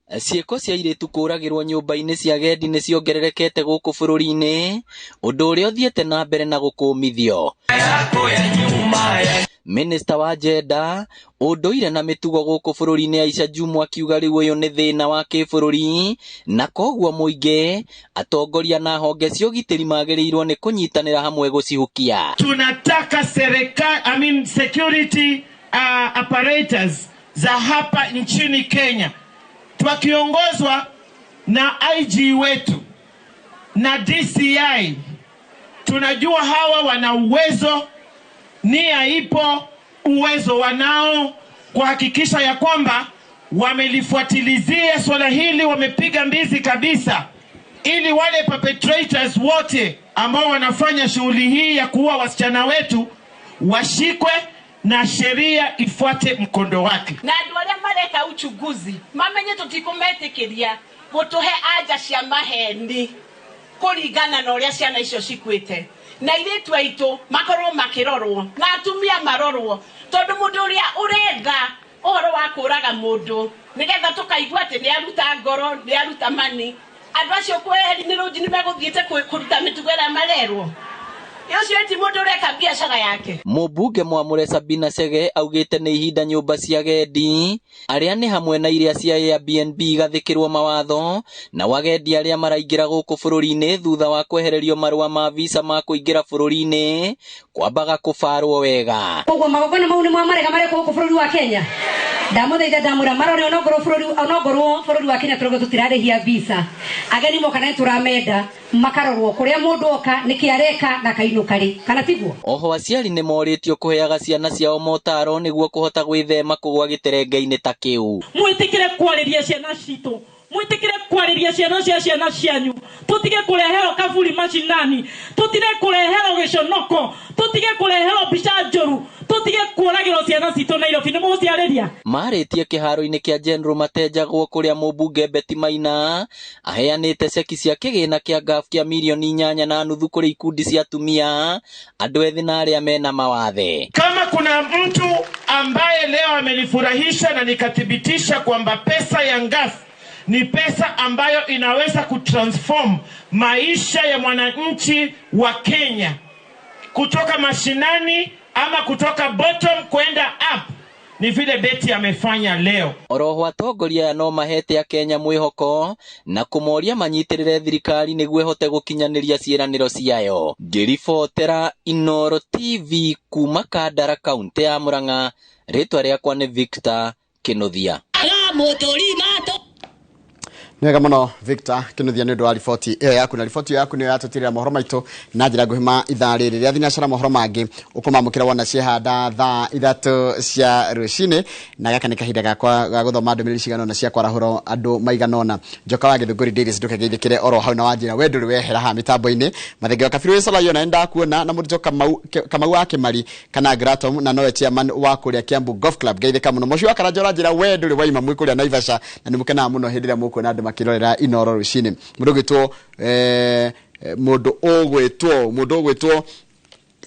Ciĩko cia airĩtu kũũragĩrwo nyũmba-inĩ cia agendi nĩ ciongererekete gũkũ bũrũri-inĩ, ũndũ ũrĩa ũthiĩte na mbere na gũkũmithio. Minista wa Gender, ũndũire na mĩtugo gũkũ bũrũri-inĩ Aisha Jumwa akiuga rĩu ũyũ nĩ thĩna wa kĩbũrũri, na koguo mũingĩ, atongoria na honge cia ũgitĩri magĩrĩirwo nĩ kũnyitanĩra hamwe gũcihukia. Tunataka serikali, security apparatus za hapa nchini Kenya tukiongozwa na IG wetu na DCI, tunajua hawa wana uwezo, nia ipo, uwezo wanao kuhakikisha ya kwamba wamelifuatilizia swala hili, wamepiga mbizi kabisa, ili wale perpetrators wote ambao wanafanya shughuli hii ya kuua wasichana wetu washikwe na sheria ifuate mkondo wake. Na andũ arĩa mareka uchunguzi mamenye tũtikũmetĩkĩria gũtũhe anja cia maheni kũringana na ũrĩa ciana icio cikuĩte, na airĩtu aitũ makorwo makĩrorwo na atumia marorwo, tondũ mũndũ ũrĩa ũretha ũhoro wa kũraga mũndũ nĩgetha tũkaigua atĩ nĩ aruta ngoro, nĩ aruta mani, andũ acio kweheri nĩ rũnji nĩ megũthiĩte kũruta mĩtugo ĩrĩa marerwo. Mũmbunge Mwamũre Sabina Chege augĩte nĩ ihinda nyũmba cia agendi arĩa nĩ hamwe na iria cia Airbnb igathĩkĩrwo mawatho, na wagendi arĩa maraingĩra gũkũ bũrũri-inĩ thutha wa kwehererio marũa ma visa ma kũingĩra bũrũri-inĩ kwambaga kũbarwo wega. Koguo magongona mau nĩ mwamarega marekwo gũkũ bũrũri wa Kenya, ndamũthaitha ndamwĩra marore onongorwo bũrũri wa Kenya tũrauga tũtirarĩhia visa, ageni moka na nĩtũramenda makarorwo kũrĩa mũndũ oka nĩkĩ areka na kainũka rĩ, kana tiguo? Oho aciari nĩ morĩtio kũheaga ciana ciao motaro nĩguo kũhota gwĩthema kũgũa gĩterenge-inĩ ta kĩu. Mwĩtĩkĩre kwarĩria ciana citũ, mwĩtĩkĩre kwarĩria kũrerithia ciana cia ciana cianyu, tũtige kũreherwo kaburi macinani, tũtige kũreherwo gĩconoko, tũtige kũreherwo mbica njũru, tũtige kũragĩrwo ciana citũ Nairobi. Nĩ mũgũciarĩria? Marĩtie kĩharo-inĩ kĩa General Matenjagwo kũrĩa mũmbunge Betty Maina aheanĩte ceki cia kĩgĩna kĩa NGAAF kĩa mirioni 8.5 kũrĩ ikundi cia atumia, andũ ethĩ na arĩa mena mawathe. Kama kuna mtu ambaye leo amenifurahisha na nikathibitisha kwamba pesa ya NGAAF ni pesa ambayo inaweza kutransform maisha ya mwananchi wa Kenya kutoka mashinani ama kutoka bottom kwenda up, ni vile Betty amefanya leo. Oroho atongoria aya no mahete akenya mwĩhoko na kũmoria manyitĩrĩre thirikari nĩguo ĩhote gũkinyanĩria ciĩranĩro ciayo. Ngĩribotera Inooro TV kuma Kandara kaunti ya Murang'a, rĩtwa rĩakwa nĩ Victor Kĩnuthia. Nĩ wega mũno Victor Kĩnuthia nĩ ũndũ wa riboti ĩyo yaku, na riboti ĩyo yaku nĩyo yatũtirĩra mohoro maitũ na njĩra nguhĩ ma ithaa rĩrĩ rĩa thinacara. Mohoro mangĩ ũkũmamũkĩra wona ciehanda thaa 3 cia rũcinĩ, na gaka nĩ kahinda gakwa ga gũthoma ndũmĩrĩri cigana ũna cia kwarahũra andũ maigana ũna. Njoka wa Gĩthũngũri Davis ndũkegeithĩkĩre oro hau na wanjĩra we ndũrĩ wehera haha mĩtambo-inĩ. Mathenge wa Kabiru wĩcolaio na nĩndakuona na mũndũ Kamau wa Kĩmari kana Gratom na nowe chairman wa kũrĩa Kiambu Golf Club, geithĩka mũno. Mũciĩ wa Karanja ũranjĩra we ndũrĩ waima mwĩ kũrĩa Naivasha na nĩmũkenaga mũno hĩndĩ ĩrĩa mũkuona andũ makĩrorera Inooro rũcinĩ. Mũndũ ũgwĩtwo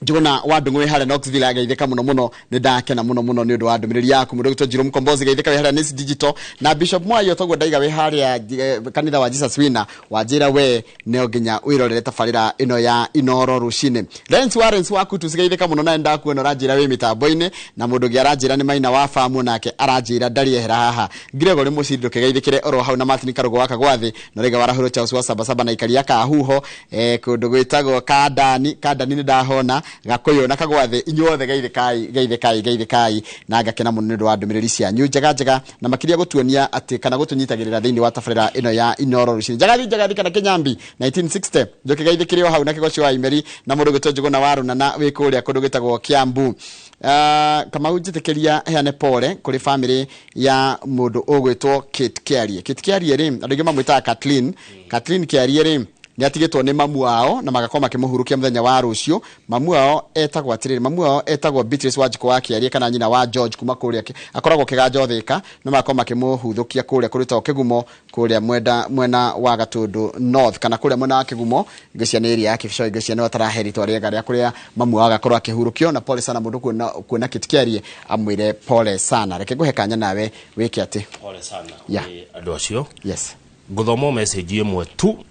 Njuguna wa Ndung'u wĩ harĩa Knoxville ageithĩka mũno mũno, nĩ ndakena mũno mũno nĩ ũndũ wa ndũmĩrĩri yaku. Mũndũ ũgwĩtwo Njirũ Mkombozi geithĩka wĩ harĩa Nice Digital, na Bishop Mwayo toguo ndaiga wĩ harĩa kanitha wa Jesus Winner wanjĩra we no nginya wĩrorere tabarĩra ĩno ya Inooro rũcinĩ. Lawrence Warren wa Kutus geithĩka mũno na ndakuona ũranjĩra wĩ mĩtambo-inĩ, na mũndũ ũngĩ aranjĩra nĩ Maina wa Famu nake aranjĩra ndarĩ ehera haha. Gregory Mũciri ndũkegeithĩkĩre oro hau na Martin Karũgũ wa Kagwathi na rĩga warahũrwo Charles wa Sabasaba na ikaria Kahuho kũndũ gwĩtagwo Kandani Kandani nĩ ndahona Gakũyũ na Kagwathi, inyuothe geithĩkai geithĩkai na ngakena mũno nĩ ũndũ wa ndũmĩrĩri cianyu njega njega na makĩria gũtuonia atĩ kana gũtũnyitagĩrĩra thĩinĩ wa tabarĩra ĩno ya Inooro rũcinĩ. Njagathi njagathi kana Kĩnyambi 1960 njũkĩgeithĩkĩre o hau na Kĩgoci wa Imeri na mũndũ gwĩtwo Njũgũna wa Rũnana wĩ kũrĩa kũndũ gwĩtagwo Kiambu. Kamau njĩtĩkĩria heane pole kũrĩ family ya mũndũ ũgwĩtwo Kate Kĩarie. Kate Kĩarie rĩ, andũ aingĩ mamwĩtaga Kathleen. Kathleen Kĩarie rĩ nĩ atigĩtwo nĩ mamu wao na magakorwo makĩmũhurukia mũthenya wa rũciũ. Mamu wao etagwo atĩrĩrĩ, mamu wao etagwo Beatrice Wanjikũ wa Kĩarie kana nyina wa George kuma kũrĩa akoragwo Kĩganjo Thĩka, na magakorwo makĩmũhuthũkia kũrĩa kũrĩtagwo Kĩgumo kũrĩa mwena wa Gatũndũ North kana kũrĩa mwena wa Kĩgumo, ngĩcia nĩ area ya Kĩbico, ngĩcia nĩ atarahe rĩtwa rĩega rĩa kũrĩa mamu wao agakorwo akĩhurũkio. Na pole sana mũndũ kuona Kate Kĩarie amwĩre pole sana. Reke ngũhe kanya nawe wĩke atĩ. Pole sana kũrĩ andũ acio. Yes. Ngũthoma message ĩmwe tu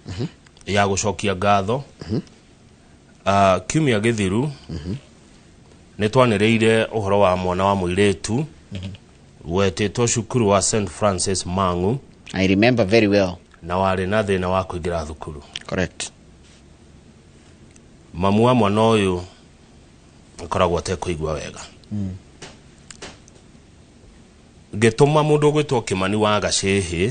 ya gũcokia ngatho. Kiumia gĩthiru nĩ twanĩrĩire ũhoro wa mwana wa mũirĩtu wetĩtwo cukuru wa St Francis Mang'u. I remember very well. Na warĩ na thĩna wa kũingĩra thukuru. Correct. Mamu wa mwana ũyũ akoragwo atekũigua wega. Ngĩtũma mũndũ ũgwĩtwo Kĩmani wa Gacĩhĩ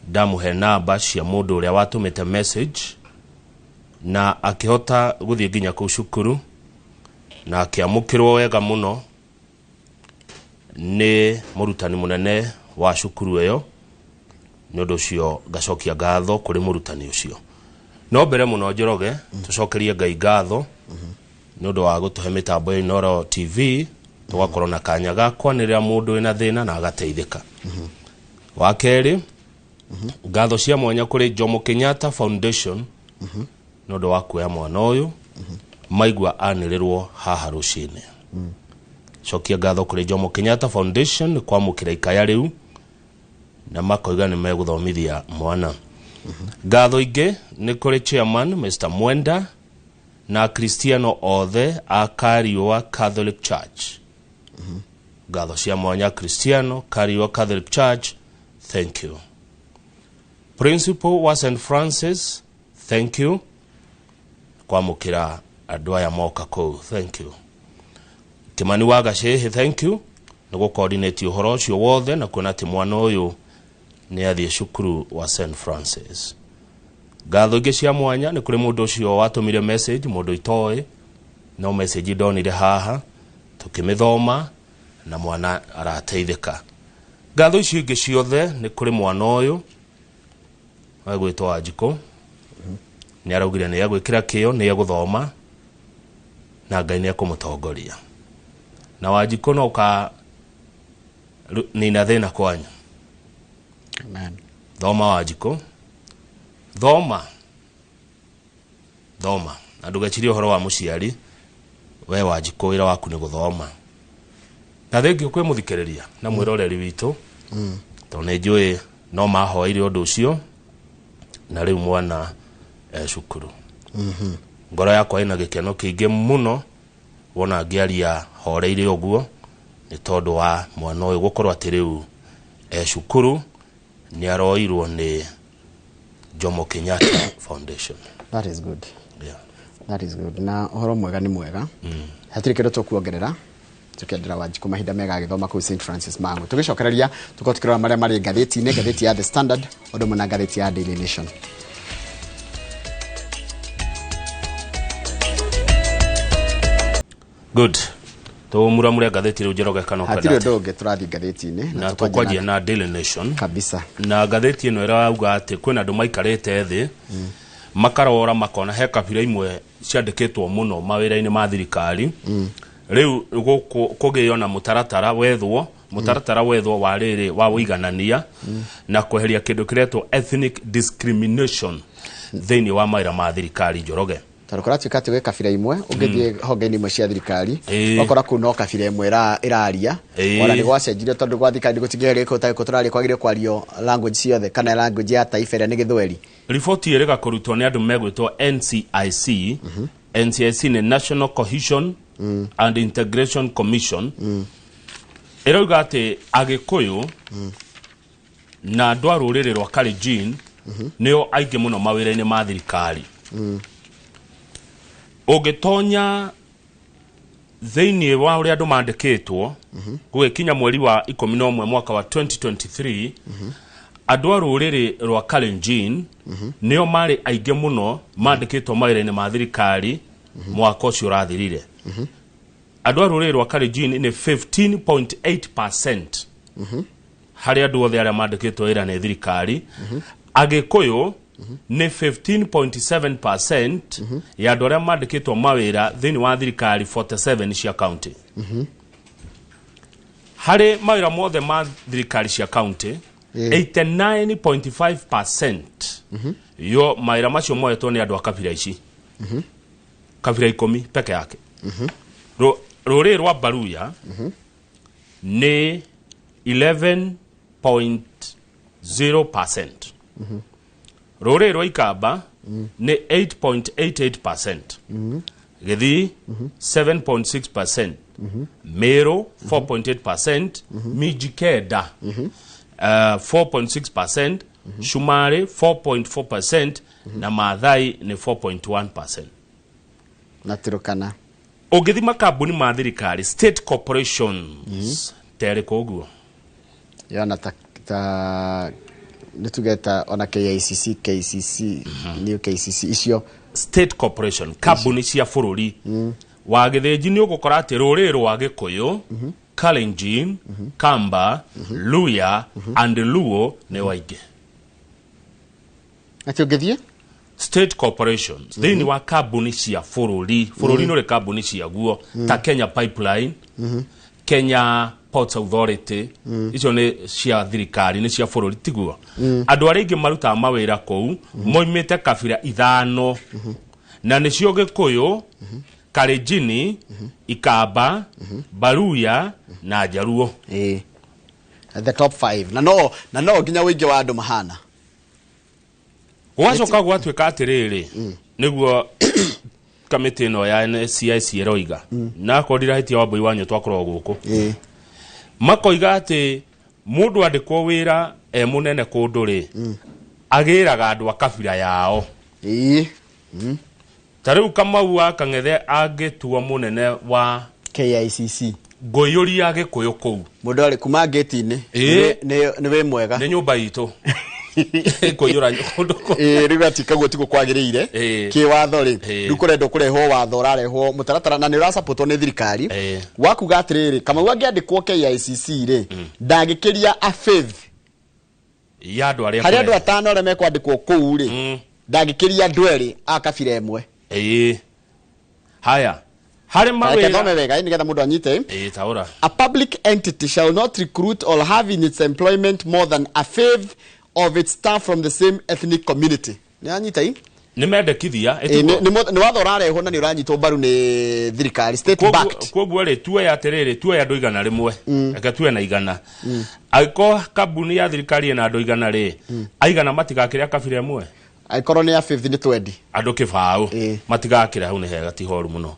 ndamũhe namba cia mũndũ ũrĩa watũmĩte message na akĩhota gũthiĩ nginya kũu cukuru na akĩamũkĩrwo wega mũno nĩ mũrutani mũnene wa cukuru ĩyo. Nĩ ũndũ ũcio ngacokia ngatho kũrĩ mũrutani ũcio. No mbere mũno Njoroge tũcokerie Ngai ngatho nĩ ũndũ wa gũtũhe mĩtambo ya Inooro TV tũgakorwo na kanya ga kwanĩrĩra mũndũ wĩna thĩna na agateithĩka. Wa kerĩ, ngatho cia mwanya kũrĩ Jomo Kenyatta Foundation nĩ ũndũ wa kuoya mwana ũyũ maigua anĩrĩrwo haha rũcinĩ. Cokia ngatho kũrĩ Jomo Kenyatta Foundation nĩ kwamũkĩra ikaya rĩu na makoiga nĩ megũthomithia mwana. Ngatho ingĩ nĩ kũrĩ chairman Mr Mwenda na Kristiano othe a Kariua Catholic Church. Ngatho cia mwanya Kristiano Kariua Catholic Church, thank you. Principal wa St Francis, thank you. Kwamũkĩra andũ aya moka kũu, thank you. Kĩmani wa Gacĩhĩ, thank you nĩ gũ-coordinate ũhoro ũcio wothe na kuona atĩ mwana ũyũ nĩ athiĩ cukuru wa St Francis. Ngatho ingĩ cia mwanya nĩ kũrĩ mũndũ ũcio watũmire message, mũndũ itoĩ no message ndonire haha tũkĩmĩthoma na mwana arateithĩka. Ngatho icio ingĩ ciothe nĩ kũrĩ mwana ũyũ Agwĩtwo Wanjikũ nĩ araugire nĩ egwĩkĩra kĩyo, nĩ egũthoma na Ngai nĩ ekũmũtongoria. Na Wanjikũ no ũka nina thĩna kwanyu. Amen. Thoma Wanjikũ, thoma thoma, na ndũgecirie ũhoro wa mũciari. We Wanjikũ, wĩra waku nĩ gũthoma. Na thengiũ kwĩ mũthikĩrĩria na mwĩroreri witũ, tondũ nĩ njũĩ no mahoeire ũndũ ũcio, na rĩu mwana e cukuru. Ngoro yakwa ĩna gĩkeno kĩingĩ mũno wona ngĩaria horeire ũguo, nĩ tondũ wa mwana ũyũ gũkorwo atĩ rĩu e cukuru, nĩ aroirwo nĩ Jomo Kenyatta Foundation. That is good. Yeah. That is good. Na ũhoro mwega nĩ mwega, hatirĩ kĩndũ tũkuongerera. Tũkĩendera Wanjikũ mahinda mega agĩthoma kũu St Francis Mangu. Tũgĩcokereria tũkorwo tũkĩrora marĩa marĩ ngathĩti-inĩ, ngathĩti ya The Standard ũndũ ũmwe na ngathĩti ya Daily Nation. Good, tũmuramure ngathĩti rĩu, Njoroge, kana hatirĩ ũkwenda? Ũndũ ũngĩ, tũrathiĩ ngathĩti-inĩ. Na tũkwanjia na Daily Nation kabisa. Na ngathĩti ĩno ĩrauga atĩ kwĩna andũ maikarĩte thĩ, makarora makona he kabira imwe ciandĩkĩtwo mũno mawĩra-inĩ ma thirikari. Rĩu gũkũ kũgĩo na mũtaratara wethwo, mũtaratara wethwo wa rĩrĩ wa ũiganania na kweheria kĩndũ kĩretwo ethnic discrimination thĩinĩ wa mawĩra ma thirikari, Njoroge. Tondũ kũratuĩka atĩ gwĩ kabira imwe, ũngĩthiĩ honge-inĩ imwe cia thirikari, ũgakora kũu no kabira ĩmwe ĩraria. Ona nĩ gwacenjirio, tondũ gwa thirikari gũtingĩgerio gĩkũ tũraria, kwagĩrĩire kwario language ciothe kana language ya taifa ĩrĩa nĩ Gĩthweri. Riboti ĩrĩga kũrutwo nĩ andũ megwĩtwo NCIC. NCIC nĩ National Cohesion and Integration Commission. Ĩrauga atĩ Agĩkũyũ na andũ a rũrĩrĩ rwa Kalenjin nĩo aingĩ mũno mawĩra-inĩ ma thirikari. Ũngĩtonya thĩinĩ wa ũrĩa andũ mandĩkĩtwo gũgĩkinya mweri wa 11 mwaka wa 2023, andũ a rũrĩrĩ rwa Kalenjin nĩo marĩ aingĩ mũno mandĩkĩtwo mawĩra-inĩ ma thirikari mwaka ũcio ũrathirire. Andũ a rũrĩrĩ rwa Kalenjin nĩ 15.8% harĩ andũ othe arĩa mandĩkĩtwo wĩra nĩ thirikari. Agĩkũyũ nĩ 15.7% ya andũ arĩa mandĩkĩtwo mawĩra thĩinĩ wa thirikari 47 cia county. Harĩ mawĩra mothe ma thirikari cia county, 89.5% yo mawĩra macio moetwo nĩ andũ a kabira ici, kabira 10 peke yake. Rũrĩrĩ rwa Baruya nĩ 11.0%, rũrĩrĩ rwa Ikamba nĩ 8.88%, Gĩthii 7.6%, Meru 4.8%, Mijikenda 4.6%, Shumari 4.4% na Maathai nĩ 4.1%. Na Turkana. Ũngĩthi makambuni ma thirikari, state corporations, terĩkũ ũguo? Yona ta nĩ tuge ta ona KICC, KCC, new KCC icio. State corporation, kambuni cia bũrũri wa gĩthĩnji, nĩ ũgũkora atĩ rũrĩrĩ rwa Gĩkũyũ, Kalenjin, Kamba, Luya and Luo nĩ waingĩ. Atĩ ũngĩthiĩ state corporations, thĩinĩ wa kambuni cia bũrũri, bũrũri nĩ ũrĩ kambuni ciaguo ta Kenya Pipeline, Kenya Ports Authority, icio nĩ cia thirikari, nĩ cia bũrũri, tiguo? Andũ arĩa aingĩ marutaga mawĩra kũu moimĩte kabira ithano, na nĩcio Gĩkũyũ, Kalenjini, Ikamba, Baruya na Njaruo. The top 5, na no nginya ũingĩ wa andũ mahana. Gwacoka gwatuĩka atĩrĩrĩ, nĩguo kamĩtĩ ĩno ya NCIC ĩroiga, na akorwo ndirahĩtia, Wambui wanyu twakorwo gũkũ, makoiga atĩ mũndũ andĩkwo wĩra e mũnene kũndũ rĩ, agĩraga andũ a kabira yao. Ta rĩu Kamau wa Kang'ethe angĩtuo mũnene wa KICC, ngũiyũria Gĩkũyũ kũu. Mũndũ arĩ kuma ngĩti-inĩ. Nĩ wĩ mwega. Nĩ nyũmba itũ kũiyũra kũndũ kũu. Ĩĩ, rĩu atikaguo tiguo kwagĩrĩire kĩwatho rĩ. Rĩu kũrendwo kũrehwo watho, ũrarehwo mũtaratara na nĩ ũrasapotwo nĩ thirikari wa kuga atĩrĩrĩ, Kamau angĩandĩkwo KICC rĩ, ndangĩkĩria a fifth. Ya andũ arĩa harĩ andũ atano arĩa mekwandĩkwo kũu rĩ, ndangĩkĩria andũ erĩ a kabira ĩmwe. Ĩĩ. Haya, harĩ mawĩra thome wega nĩgetha mũndũ anyite. Ĩĩ, taũra. A public entity shall not recruit or have in its employment more than a fifth of its staff from the same ethnic community. Nĩ anyita ii? Nĩ mendekithia. Nĩ watho ũrarehwo na nĩ ũranyitwo mbaru nĩ thirikari, state backed. Koguo rĩ, tuoe atĩrĩrĩ, tuoe andũ 100, reke tuoe na 100. Angĩkorwo kambuni ya thirikari ĩna andũ 100 rĩ, aigana matigakĩrĩa kabira ĩmwe? Angĩkorwo nĩ ya fifth nĩ 20. Andũ 20 matigakĩra hau nĩ hega, ti horu mũno.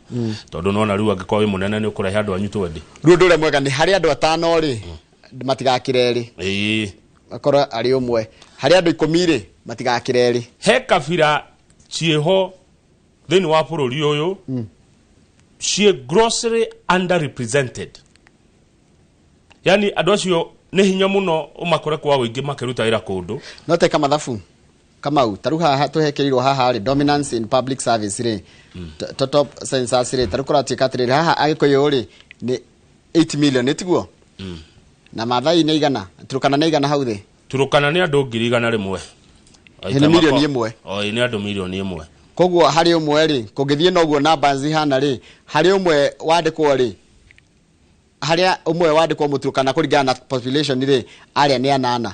Tondũ nona rĩu angĩkorwo wĩ mũnene nĩ ũkũrehe andũ anyu 20. Rĩu ũndũ ũrĩa mwega nĩ harĩ andũ 5 rĩ, matigakĩre 2. Ĩĩ. Akorwo arĩ ũmwe. Harĩ andũ 10 rĩ, matigakĩre 2. He kabira ciĩho thĩinĩ wa bũrũri ũyũ ciĩ grossly underrepresented. Yani andũ acio nĩ hinya mũno ũmakore kwa ũingĩ makĩruta wĩra kũndũ. No teka mathabu Kamau, taru haha tuhekĩrirwo haha rĩ, dominance in public service rĩ, total census rĩ, taru kũratuĩka atĩrĩrĩ, haha Agĩkũyũ rĩ nĩ 8 million ĩtiguo? Na Maathai nĩ igana, Turukana nĩ igana hau thĩ. Turukana nĩ andũ 100,000. Nĩ milioni 1. Oi, nĩ andũ milioni 1. Koguo harĩ ũmwe rĩ, kũngĩthiĩ noguo namba zihana rĩ, harĩ ũmwe wandĩkwo rĩ, harĩa ũmwe wandĩkwo Mũturukana kũringana na population rĩ, arĩa nĩ 8.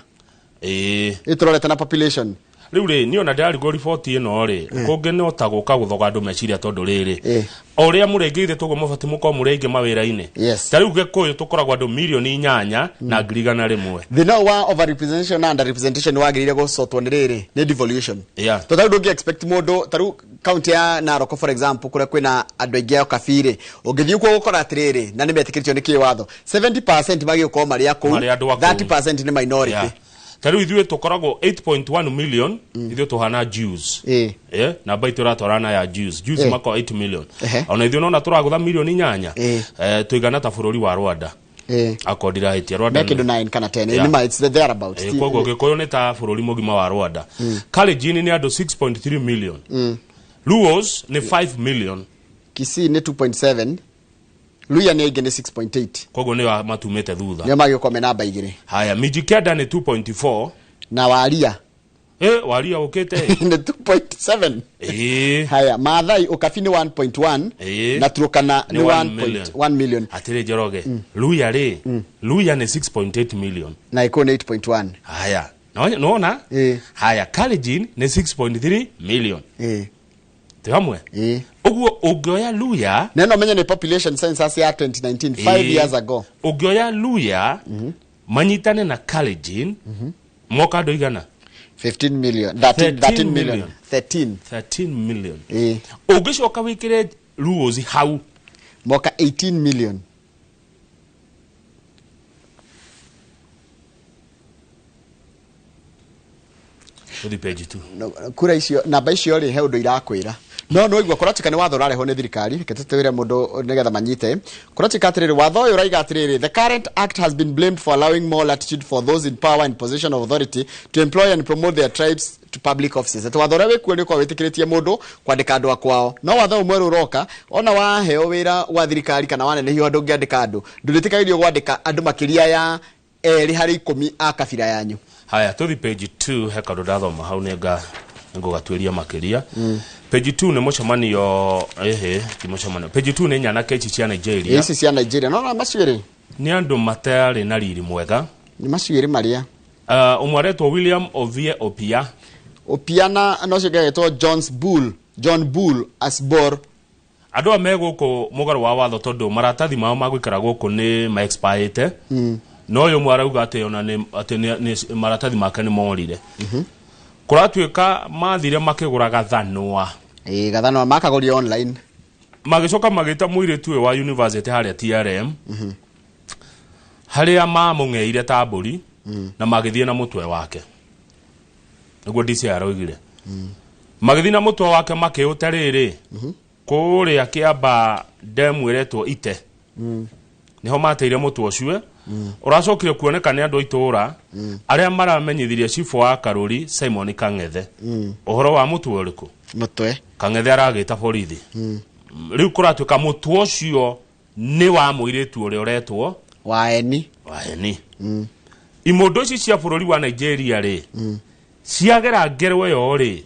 Ĩĩ. Ĩtũrorete na population. Rĩu rĩ, niĩ ona ndĩrarigwo riboti ĩno rĩ, kũngĩ no ta gũka gũthoga andũ meciria tondũ rĩrĩ, o ũrĩa mũrĩ aingĩ ithe tũguo mũbatiĩ mũkorwo mũrĩ aingĩ mawĩra-inĩ. Ta rĩu Gĩkũyũ tũkoragwo andũ milioni 8 na 100,000. Thĩna wa overrepresentation na underrepresentation wagĩrĩire gũcotwo nĩ rĩrĩ, nĩ devolution. Tondũ tarĩu ndũngĩ expect mũndũ, tarĩu county ya Narok for example, kũrĩa kwĩna andũ aingĩ a ũkabirĩ, ũngĩthiĩ kuo gũkora atĩrĩrĩ, na nĩ metĩkĩrĩtio nĩ kĩwatho, 70% magĩgũkorwo marĩ a kũu, 30% nĩ minority. Ta rĩu ithuĩ tũkoragwo 8.1 million, ithuĩ tũhana Jews. Namba itũ ĩratwarana ya Jews. Jews makoragwo 8 million. Ona ithuĩ nona tũragũtha milioni 8. Tũigana ta bũrũri wa Rwanda. Akorwo ndirahĩtia Rwanda. Kĩndũ 9 kana 10. Nĩ it's there about. Koguo Gĩkũyũ nĩ ta bũrũri mũgima wa Rwanda. Kalenjin nĩ andũ 6.3 million. Luos nĩ 5 million. Kisii nĩ 2.7. Luya nĩ aingĩ nĩ 6.8. Koguo nĩ matumĩte thutha. Nĩo magĩũka me namba 2. Haya, Mijikenda nĩ 2.4. Na Waria. Waria ũkĩte. Nĩ 2.7. Haya, Maathai Ũkabi nĩ 1.1 na Turukana nĩ 1.1 million. Atĩrĩ Njoroge, Luya rĩ, Luya nĩ 6.8 million. Na Gĩkũyũ nĩ 8.1. Haya, nona? Haya, Kalenjin nĩ 6.3 million. Twĩ hamwe? Ũguo ũngĩoya Luya, neno menye ni population census ya 2019, 5 years ago. Ũngĩoya Luya manyitane na Kalenjin, moka andũ igana? 15 million, 13 million. 13 million. Ũngĩcoka wĩkĩre Luos hau, moka 18 million. Tũthiĩ page 2. Kura icio, namba icio rĩ, he ũndũ irakwĩra. No no igua kũratuĩka nĩ watho ũrarehwo nĩ thirikari, reke tũtwĩre mũndũ nĩgetha manyite. Kũratuĩka atĩrĩrĩ, watho ũyũ ũraiga atĩrĩrĩ, the current act has been blamed for allowing more latitude for those in power and position of authority to employ and promote their tribes to public offices. Atĩ watho ũrĩa wĩkuo nĩ ũkoragwo wĩtĩkĩrĩtie mũndũ kwandĩka andũ a kwao. No watho ũyũ mwerũ ũroka, ona waheo wĩra wa thirikari kana wanenehio handũ ũngĩandĩka andũ, ndũrĩtĩkagĩrio gwandĩka andũ makĩria ya 2 harĩ 10 a kabira yanyu. Haya, tũthiĩ page 2, he kaũndũ ndathoma hau nĩ ngũgatuĩria makĩria. Page 2 nĩ mũcemanio, ti mũcemanio. Page 2 nĩ nyanake ici cia Nigeria. Ici cia Nigeria. No, no, macio ĩrĩ. Nĩ andũ matarĩ na riri mwega. Nĩ macio ĩrĩ marĩa. Ũmwe aretwo William Ovie Opia. Opia na ũcio ũngĩ agetwo John Bull Asbor. Andũ aya me gũkũ mũgarũ wa watho tondũ maratathi mao ma gũikara gũkũ nĩ ma expirete. No ũyũ ũmwe arauga atĩ ona nĩ atĩ nĩ maratathi make nĩ morire. Kũratuĩka mathire makĩgũra gathanwa. Gathanwa makagũria online. Magĩcoka magĩta mũirĩtu ũyũ wa university harĩa TRM. Harĩa mamũng'eire ta mbũri na magĩthiĩ na mũtwe wake. Nĩguo DCI aroigire. Magĩthiĩ na mũtwe wake makĩũte rĩrĩ. Kũrĩa Kĩamba ndemu ĩretwo Ite. Nĩho mateire mũtwe ũcio. Ũracokire kuoneka nĩ andũ a itũũra arĩa maramenyithirie cibũ wa Karũri Simon Kang'ethe. Ũhoro wa mũtwe ũrĩkũ? Mũtwe. Kang'ethe aragĩta borithi. Rĩu kũratuĩka mũtwe ũcio nĩ wa mũirĩtu ũrĩa ũretwo Waeni. Waeni. Imondo ici cia bũrũri wa Nigeria rĩ, ciagera ngero ĩyo rĩ,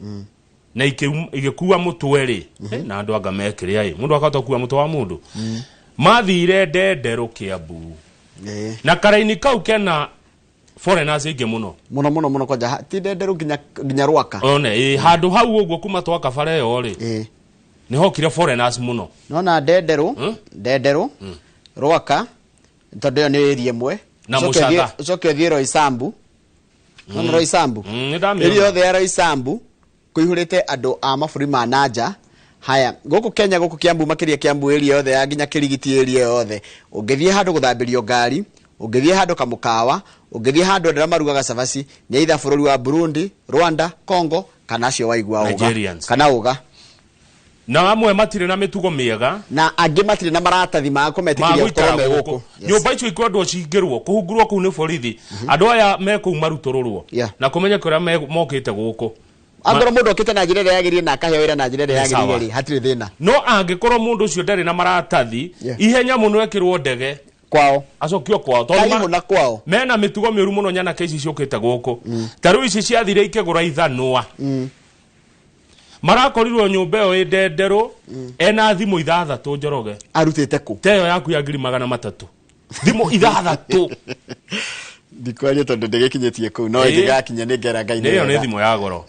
na igĩkua mũtwe rĩ, na andũ anga mekĩrĩa ĩ, mũndũ akahota gũkua mũtwe wa mũndũ. Mathire Ndenderũ Kiambu. Na karaini kau kena foreigners aingĩ mũno. Mũno mũno mũno kwanja ti Ndenderũ nginya Rwaka. One, handũ hau ũguo kuma twaka bara ĩyo rĩ, nĩ hokire foreigners mũno. Nona Ndenderũ, Ndenderũ, Rwaka, tondũ ĩyo nĩ area ĩmwe. Na Mũcatha. Ũcoke ũthiĩ Roysambu. Nona Roysambu. Area yothe ya Roysambu kũihũrĩte andũ a mabũrũri ma nanja. Haya, gũkũ Kenya, gũkũ Kiambu, makĩria Kiambu area yothe ya nginya Kĩrigiti area yothe. Ũngĩthiĩ handũ gũthambĩrio ngari, ũngĩthiĩ handũ kamũkawa, ũngĩthiĩ handũ andũ arĩa marugaga cabaci, nĩ either bũrũri wa Burundi, Rwanda, Congo, kana acio waigua ũga. Kana ũga. Na amwe matirĩ na mĩtugo mĩega, na angĩ matirĩ na maratathi ma kũmetĩkĩria gũkorwo me gũkũ. Nyũmba icio ikwendwo cingĩrwo, kũhungurwo kũu nĩ borithi. Andũ aya me kũu marutũrũrwo na kũmenye kũrĩa mokĩte gũkũ. Angorwo mũndũ okĩte na njĩra ĩrĩa yagĩrĩire na akaheo wĩra na njĩra ĩrĩa yagĩrĩire rĩ, hatirĩ thĩna. No angĩkorwo mũndũ ũcio ndarĩ na maratathi, ihenya mũno ekĩrwo ndege kwao, acokio kwao, tondũ na kwao mena mĩtugo mĩũru mũno nyanake ici ciũkĩte gũkũ. Ta rĩu ici ciathire ikĩgũra ithanwa, marakorirwo nyũmba ĩyo ĩ Ndenderũ, ena thimũ 6 Njoroge. Arutĩte kũ? Ta ĩyo yaku ya 300,000. Thimũ 6. Ndikwaria tondũ ndĩgĩkinyĩtie kũu, no ĩngĩgakinya nĩ ngera Ngai. Ĩyo nĩ thimũ ya goro.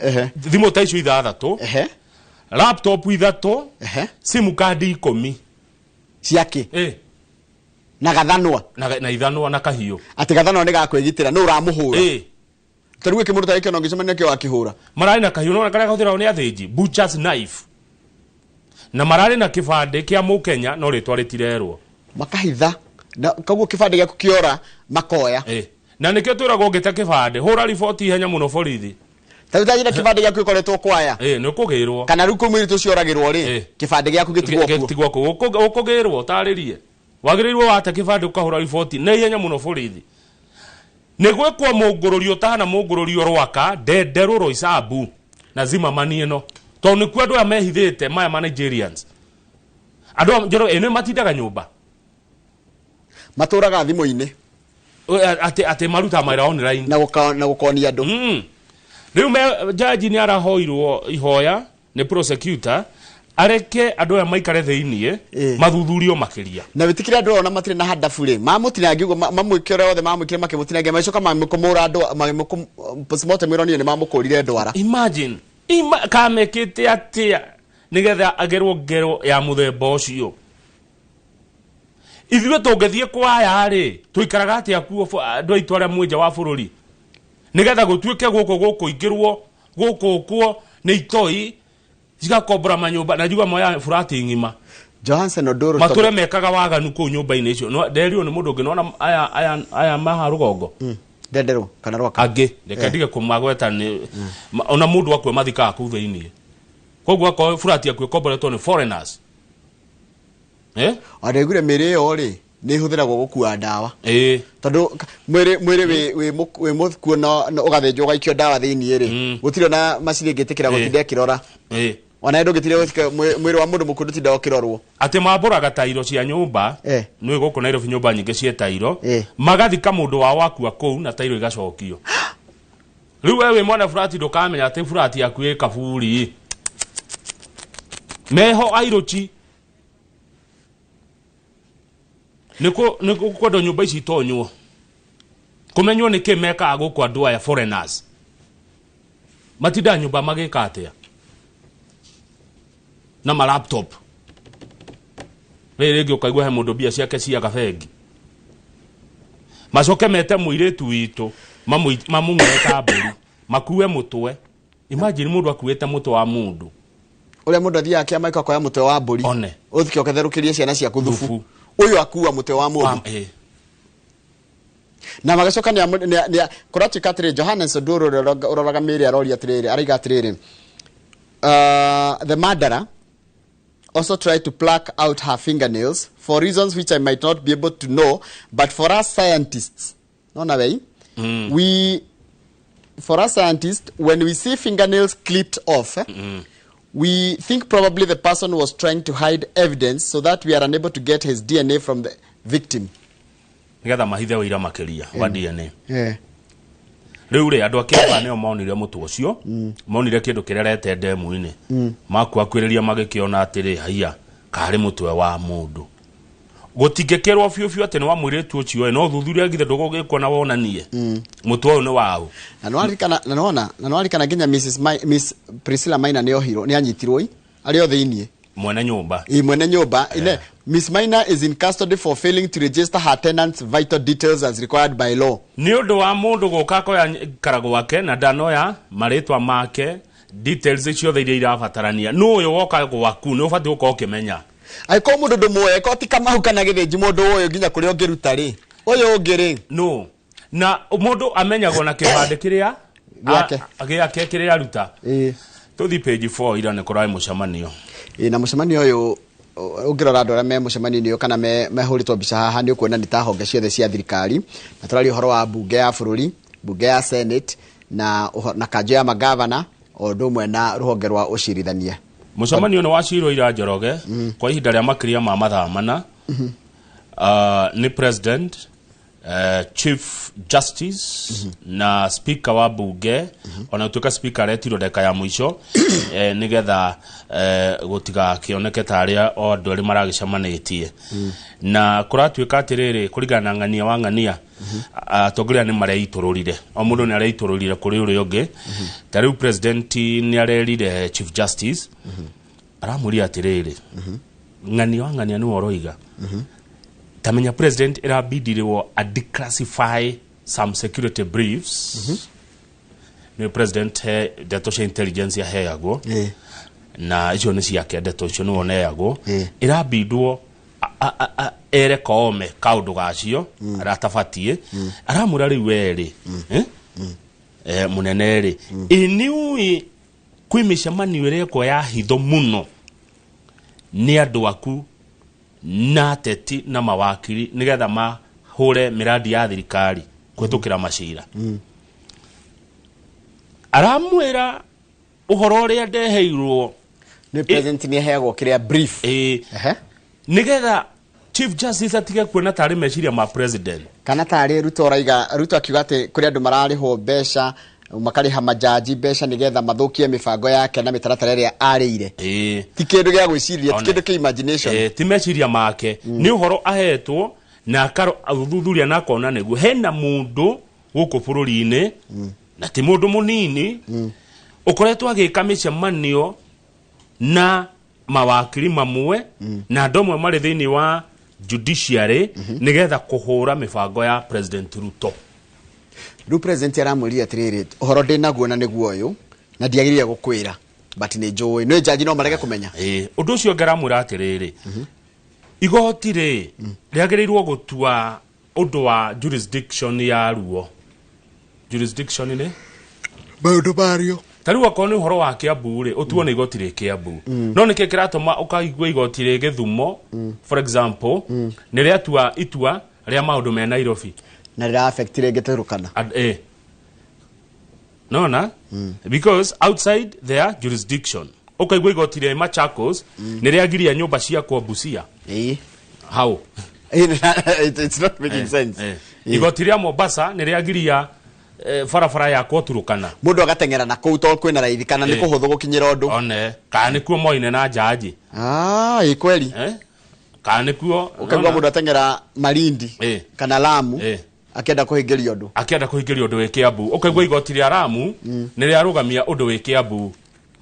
Thimũ ta icio 6, laptop 3, simu kandi 10. Ciake? Na gathanwa. Na ithanwa na kahiũ. Atĩ gathanwa nĩ gakwĩgitĩra, nũ ũramũhũra? Ta rĩu gĩkĩ mũndũ ta gĩkĩ ona ũngĩcemania nakĩo wakĩhũra. Mararĩ na kahiũ, nĩwona karĩa kahũthĩragwo nĩ athĩnji, butcher's knife. Na mararĩ na kĩbandĩ kĩa mũkenya no rĩtwa rĩtirerwo. Makahitha. Na koguo kĩbandĩ gĩaku kĩora makoya. Na nĩkĩo twĩragwo ũngĩte kĩbandĩ, hũra riboti ihenya mũno borithi. Ta rĩu tanjĩra kĩbandĩ gĩaku gĩkoretwo kwaya. Nĩ ũkũgĩrwo. Kana rĩu kũu mũirĩtu ũcio oragĩrwo rĩ, kĩbandĩ gĩaku gĩtigwo kuo. Gĩtigwo kuo. Ũkũgĩrwo, ũtarĩrie. Wagĩrĩirwo wate kĩbandĩ ũkahũra riboti na ihenya mũno borithi. Nĩ gwĩkwo mũngũrũri ũtahana mũngũrũri Rwaka, Ndenderũ, Roysambu na Zimmerman ĩno. Tondũ nĩkuo andũ aya mehithĩte maya ma Nigerians. Andũ aya Njoroge nĩ matindaga nyũmba. Matũraga thimũ-inĩ. Atĩ marutaga mawĩra online. Na gũkonia andũ. Rĩu jaji nĩ arahoirwo ihoya nĩ prosecutor areke andũ aya maikare thĩiniĩ mathuthurio makĩria. Na wĩtĩkĩre andũ ona matirĩ na handabu rĩ, mamũtinangia ũguo, mamwĩke ũrĩa wothe mamwĩkire makĩmũtinangia, magĩcoka mamũkũmũra andũ, postmortem ĩronire nĩ mamũkũrire ndwara. Imagine, kamekĩte atĩa nĩgetha agerwo ngero ya mũthemba ũcio. Ithuĩ tũngĩthiĩ kwaya rĩ, tũikaraga atĩa kuo andũ aitũ arĩa mwĩ nja wa bũrũri, nĩgetha gũtuĩke gũkũ gũkũingĩrwo, gũkũ kuo nĩ itoi cigakombora manyũmba na njigua moya burati ng'ima. Johansen Odoro matũre mekaga waganu kũu nyũmba-inĩ icio. No nderirwo nĩ mũndũ ũngĩ, nĩwona aya maha rũgongo, Ndenderũ kana Rwaka, angĩ reke ndige kũmagweta nĩ ona mũndũ akue mathikaga kũu thĩiniĩ. Koguo akorwo burati yaku ĩkomboretwo nĩ foreigners. Andaiguire mĩrĩ ĩyo rĩ nĩ ĩhũthĩragwo gũkua ndawa. Tondũ mwĩrĩ wĩ mũkuo na ũgathĩnjwo ũgaikio ndawa thĩiniĩ rĩ, gũtirĩ ona macini ĩngĩtĩkĩra gũtinda ĩkĩrora. Ona ndũngĩtinda mwĩrĩ wa mũndũ mũkuũ ndũtinda ũkĩrorwo. Atĩ mambũraga tairo cia nyũmba, nĩ gũkũ Nairobi nyũmba nyingĩ ciĩ tairo, magathika mũndũ wao akua kũu na tairo igacokio. Rĩu we wĩ mwana burati ndũkamenya atĩ burati yaku ĩ kaburi. Meho airũci. Nĩkũ kwendwo nyũmba ici itonywo. Kũmenywo nĩkĩ mekaga gũkũ andũ aya foreigners. Matindaga nyũmba magĩka atĩa? Na ma laptop. Rĩrĩ rĩngĩ ũkaigua he mũndũ mbia ciake ciaga bengi. Macoke mete mũirĩtu witũ, mamũng'ere ta mbũri, makue mũtwe. Imagine mũndũ akuĩte mũtwe wa mũndũ. Ũrĩa mũndũ athiaga kĩama akoya mũtwe wa mbũri. Ũthike ũkatherũkĩrie ciana ciaku thubu. Ũyũ akua mũtwe wa mũndũ. Na magacoka nĩ kũratuĩka atĩrĩ, Johannes Odoro ũrĩa ũroraga mĩĩrĩ aroria atĩrĩrĩ, araiga atĩrĩrĩ, the murderer also tried to pluck out her fingernails for reasons which I might not be able to know, but for us scientists, no way, we, for us scientists, when we see fingernails clipped off, we think probably the person was trying to hide evidence so that we are unable to get his DNA from the victim. Nĩgetha mahithe ũira makĩria wa DNA. Rĩu rĩ andũ a Kĩambaa nĩo monire mũtwe ũcio, monire kĩndũ kĩrĩa arete ndemu-inĩ, makuakuĩrĩria magĩkĩona atĩrĩ haiya karĩ mũtwe wa mũndũ. Gũtingĩkĩrwo biũ biũ atĩ nĩ wa mũirĩtu ũcio, no thuthuria githĩ ndũgũgĩkwo na wonanie mũtwe ũyũ nĩ waũ. Na nĩwarikana na nĩwona na nĩwarikana nginya Miss Priscilla Maina nĩ ohirwo, nĩ anyitirwo i arĩ o thĩiniĩ mwene nyũmba. I mwene nyũmba. Ine Miss Maina is in custody for failing to register her tenants' vital details as required by law. Nĩ ũndũ wa mũndũ gũka akoya kara gwake na ndanoya marĩtwa make, details ciothe iria irabatarania. Nũ ũyũ woka gwaku nĩ ũbatiĩ gũkorwo ũkĩmenya. Angĩkorwo mũndũ ndũmũĩ, angĩkorwo ti Kamau kana Gĩthĩnji mũndũ ũyũ nginya kũrĩa ũngĩruta rĩ, ũyũ ũngĩ rĩ? No. Na mũndũ amenyagwo na kĩbandĩ kĩrĩa gĩake. Gĩake kĩrĩa aruta. Tũthiĩ page 4 ira nĩ kũrarĩ mũcemanio. Na mũcemanio ũyũ ũngĩrora andũ arĩa me mũcemanio-inĩ ũyũ kana mehũrĩtwo mbica haha nĩ ũkuona nĩ ta honge ciothe cia thirikari, na tũraria ũhoro wa mbunge ya bũrũri, mbunge ya Senate na kanjũ ya magavana o ũndũ ũmwe na rũhonge rwa ũcirithania. Mũcemanio nĩ wacirwo ira Njoroge kwa ihinda rĩa makĩria ma mathaa mana. Nĩ president, Chief Justice na speaker wa bunge, ona gũtuĩka speaker aretirwo ndagĩka ya mũico nĩgetha gũtigakĩoneke ta arĩa o andũ erĩ maragĩcemanĩtie. Na kũratuĩka atĩrĩrĩ, kũringana na ng'ania wa ng'ania, atongoria nĩ mareitũrũrire, o mũndũ nĩ areitũrũrire kũrĩ ũrĩa ũngĩ. Ta rĩu president nĩ arerire Chief Justice, aramũria atĩrĩrĩ, ng'ania wa ng'ania nĩwe ũroiga. Tamenya president ĩrabindirwo a declassify some security briefs. Nĩ president he ndeto cia intelligence aheagwo, na icio nĩ ciake ndeto icio nĩwe oneagwo. Ĩrabindwo ere Koome kaũndũ gacio aratabatiĩ, aramwĩra rĩu werĩ mũnene rĩ, ĩ nĩũĩ kwĩ mĩcemanio ĩrekwo ya hitho mũno nĩ andũ aku na ateti na mawakiri nĩgetha mahũre mĩradi ya thirikari kũhĩtũkĩra macira. Aramwĩra ũhoro ũrĩa ndeheirwo nĩ president nĩ aheagwo kĩrĩa brief, nĩgetha Chief Justice atige kuona tarĩ meciria ma president, kana tarĩ Ruto oraiga. Ruto akiuga atĩ kũrĩ andũ mararĩhwo mbeca, makarĩha majaji mbeca nĩgetha mathũkie mĩbango yake na mĩtaratara ĩrĩa arĩire. Ti kĩndũ gĩa gwĩciria, ti kĩndũ kĩa imagination. Ti meciria make, nĩ ũhoro ahetwo na akathuthuria na akona nĩguo hena mũndũ gũkũ bũrũri-inĩ, na ti mũndũ mũnini, ũkoretwo agĩka mĩcemanio na mawakiri mamwe na andũ amwe marĩ thĩinĩ wa judiciary nĩgetha kũhũra mĩbango ya President Ruto. Rĩu president aramwĩrire atĩrĩrĩ, ũhoro ndĩnaguo na nĩguo ũyũ na ndiagĩrĩire gũkwĩra, but nĩ njũĩ nĩ jaji no marege kũmenya. Ũndũ ũcio ũngĩ aramwĩra atĩrĩrĩ, igoti rĩ rĩagĩrĩirwo gũtua ũndũ wa jurisdiction ya ruo. Jurisdiction nĩ maũndũ marĩo. Ta rĩu okorwo nĩ ũhoro wa Kiambu rĩ, ũtuo nĩ igoti rĩ Kiambu. No nĩkĩ kĩratũma ũkaigua igoti rĩ Gĩthumo, for example, nĩ rĩatua itua rĩa maũndũ me Nairobi na rĩra affect rĩngĩ Turkana. Nona? Because outside their jurisdiction. Ũkaigua igoti rĩa Machakos nĩ rĩagiria nyũmba ciakwo Busia. How? It's not making sense. Igoti rĩa Mombasa nĩ rĩagiria barabara yakwo Turkana. Mũndũ agateng'era na kũu tondũ kwĩna raithi kana nĩ kũhũthũ gũkinyĩra ũndũ. One, kana nĩkuo moine na jaji. Ĩ kweli. Kana nĩkuo ũkaigua mũndũ ateng'era Malindi kana Lamu akĩenda kũhingĩria ũndũ. Akĩenda kũhingĩria ũndũ wĩ Kiambu. Ũkaigua igoti rĩa Lamu nĩ rĩarũgamia ũndũ wĩ Kiambu.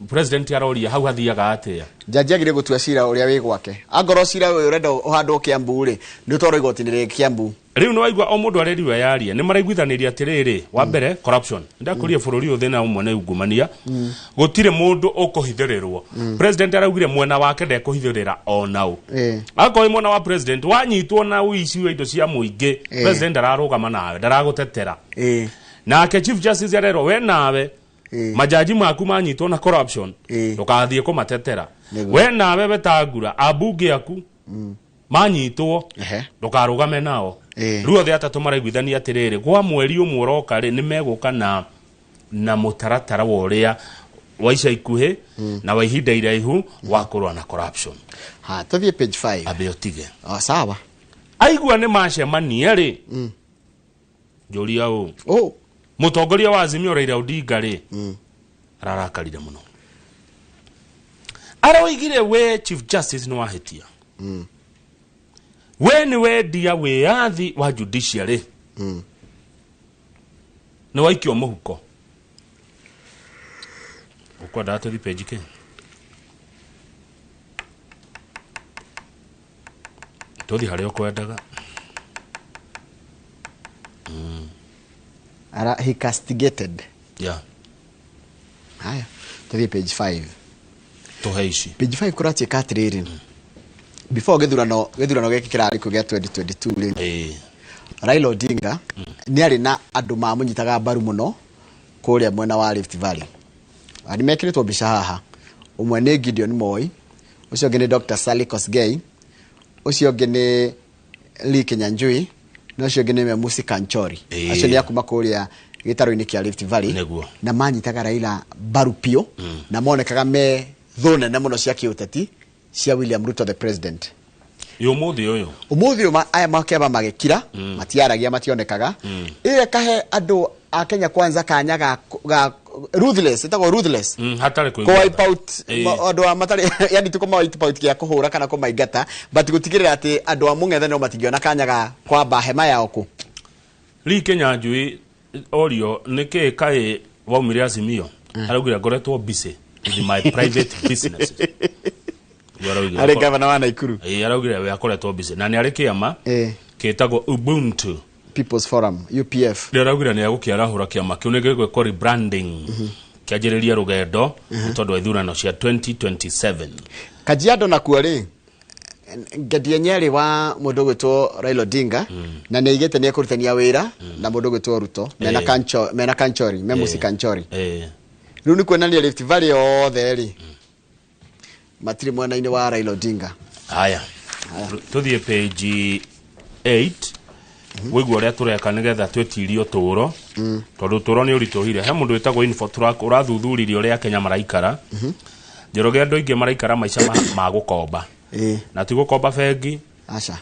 President aroria hau hathiaga atĩa. Jaji agĩrĩire gũtua cira ũrĩa wĩ gwake. Angorwo cira ũyũ ũrenda ũhandwo Kiambu rĩ, nĩ ũtwarwo igoti-inĩ rĩ Kiambu. Rĩu nĩ waigua o mũndũ areriwe yarie, nĩ maraiguithanĩria atĩrĩrĩ, wa mbere corruption. Ndakũria bũrũri ũyũ thĩna ũmwe nĩ ungumania. Gũtirĩ mũndũ ũkũhithĩrĩrwo. President araugire mwena wake ndekũhithĩrĩra o nao. Akorwo mwena wa president wanyitwo na ũici wa indo cia mũingĩ, president ndararũgama nawe, ndaragũtetera. Nake Chief Justice arerwo we nawe majaji maku manyitwo na corruption, ndũkathiĩ kũmatetera. We nawe Wetangula, ambunge aku manyitwo, ndũkarũgame nao. Rĩu othe atatũ maraiguithania atĩrĩrĩ, kwa mweri ũmwe ũroka rĩ, nĩ megũka na mũtaratara wa ũrĩa wa ica ikuhĩ na wa ihinda iraihu wa kũrũa na corruption. Ha, tũthiĩ page 5. Ambe ũtige. Sawa. Aigua nĩ macemania rĩ, njũria ũũ. Mũtongoria wa Azimio Raila Odinga rĩ, ararakarire mũno. Aroigire we Chief Justice nĩ wahĩtia. We nĩ wendia wĩyathi wa judiciary. Nĩ waikio mũhuko. Ũkwendaga tũthiĩ page kĩ? Tũthiĩ harĩa ũkwendaga. Ara, he castigated. Yeah. Haya, tũthiĩ page 5. Tũhe ici. Page 5 kũratuĩka atĩrĩrĩ, before gĩthurano gĩkĩ kĩrarĩ kuo gĩa 2022 rĩ, Raila Odinga nĩ arĩ na andũ mamũnyitaga mbaru mũno kũrĩa mwena wa Rift Valley. Nĩ mekĩrĩtwo mbica haha. Ũmwe nĩ Gideon Moi, ũcio ũngĩ nĩ Dr. Sally Kosgei, ũcio ũngĩ nĩ Lee Kinyanjui, na ũcio ũngĩ nĩ Memusi Kanchori. Acio nĩ akuma kũrĩa gĩtarũ-inĩ kĩa Rift Valley. Nĩguo. Na manyitaga Raila mbaru biũ, na monekaga me thũ nene mũno cia kĩũteti cia William Ruto the president. Ũmũthĩ ũyũ. Ũmũthĩ ũyũ aya makĩamba magĩkira, matiaragia, mationekaga. Ĩrĩa kahe andũ a Kenya Kwanza kanya ga ruthless, ĩtagwo ruthless. Hatarĩ Kũ kũigua. wipe out andũ a matarĩ, yani ti kũma wipe out gĩa kũhũra kana kũmaingata, but gũtigĩrĩra atĩ andũ a mũng'ethanĩro matingĩona kanya ga kwamba hema yao kũ. Lee Kinyanjui orio nĩkĩ kaĩ waumire Azimio, araugire ngoretwo busy with my private businesses. Arĩ gavana wa Nakuru. Araugire we akoretwo busy na nĩ arĩ kĩama kĩtagwo Ubuntu People's Forum, UPF. Nĩ araugire nĩ egũkĩarahũra kĩama kĩu, nĩ gĩgwĩkwo rebranding, kĩanjĩrĩrie rũgendo nĩ tondũ wa ithurano cia 2027. Kajiado nakuo rĩ, Ngendie Nyeri wa mũndũ ũgwĩtwo Raila Odinga, na nĩ aigĩte nĩ ekũrutania wĩra na mũndũ ũgwĩtwo Ruto, mena mena Kanchori, Memusi Kanchori. Rĩu nĩ kuonania Rift Valley yothe rĩ, matirĩ mwena-inĩ wa Raila Odinga. Haya, tũthiĩ page 8 wĩguo ũrĩa tũreka nĩgetha twĩtirie ũtũũro, tondũ ũtũũro nĩ ũritũhire. He mũndũ wĩtagwo Infotrack ũrathuthuririe ũrĩa Kenya maraikara. Njoroge andũ aingĩ maraikara maica ma gũkomba, na ti gũkomba bengi. Aca.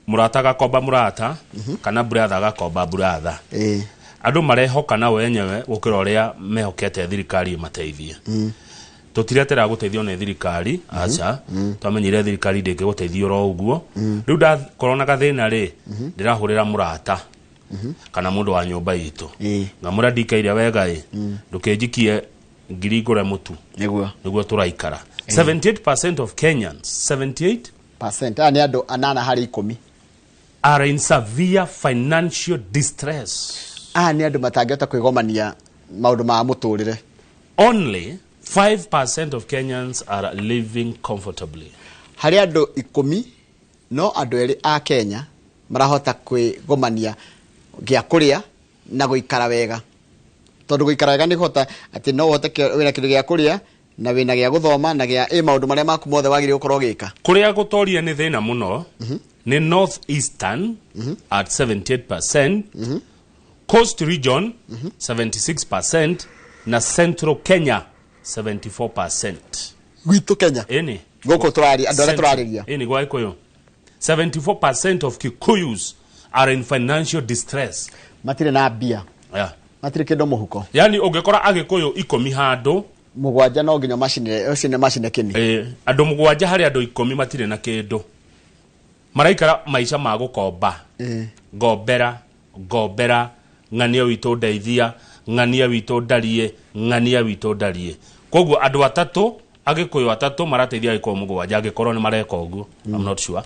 Mũrata agakomba mũrata, kana brother agakomba brother. Andũ marehoka nao enyewe gũkĩra ũrĩa mehokete thirikari ĩmateithie. Tũtiretera gũteithio nĩ thirikari, aca. Twamenyire thirikari ndĩngĩgũteithia oro ũguo. Rĩu ndakorwo na gathĩna rĩ, ndĩrahũrĩra mũrata kana mũndũ wa nyũmba itũ, ngamwĩra ndikaire wega ĩ, ndũkĩnjikie ngiri ngũre mũtu. Nĩguo. Nĩguo tũraikara. 78% of Kenyans, 78% aya nĩ andũ 8 harĩ 10 are in severe financial distress. Aya nĩ andũ matangĩhota kwĩgomania maũndũ ma mũtũrĩre. Only 5% of Kenyans are living comfortably. Harĩ andũ 10, no andũ 2 a Kenya marahota kwĩgomania gĩa kũrĩa na gũikara wega. Tondũ gũikara wega nĩ kũhota atĩ no ũhote wĩna kĩndũ gĩa kũrĩa na wĩna gĩa gũthoma na gĩa maũndũ marĩa maku mothe wagĩrĩirwo gũkorwo ũgĩka. Kũrĩa gũtoria nĩ thĩna mũno nĩ North Eastern at 78%, Coast Region 76% na Central Kenya 74%. Gwitũ Kenya. Ĩni. Gũkũ tũraria, andũ arĩa tũrarĩria. Ĩni gwa Gĩkũyũ. 74% of Kikuyus are in financial distress. Matirĩ na mbia. Yeah. Matirĩ kĩndũ mũhuko. Yani ũngĩkora Agĩkũyũ 10 handũ, 7 no nginya macine, ũcine macine kĩni. Andũ 7 harĩ andũ 10 matirĩ na kĩndũ. Maraikara maica ma gũkomba. Ngombera, ngombera, ng'ania witũ ndeithia, ng'ania witũ ndarie, ng'ania witũ ndarie. Koguo andũ 3, Agĩkũyũ 3 marateithia Agĩkũyũ 7 angĩkorwo nĩ mareka ũguo. I'm not sure.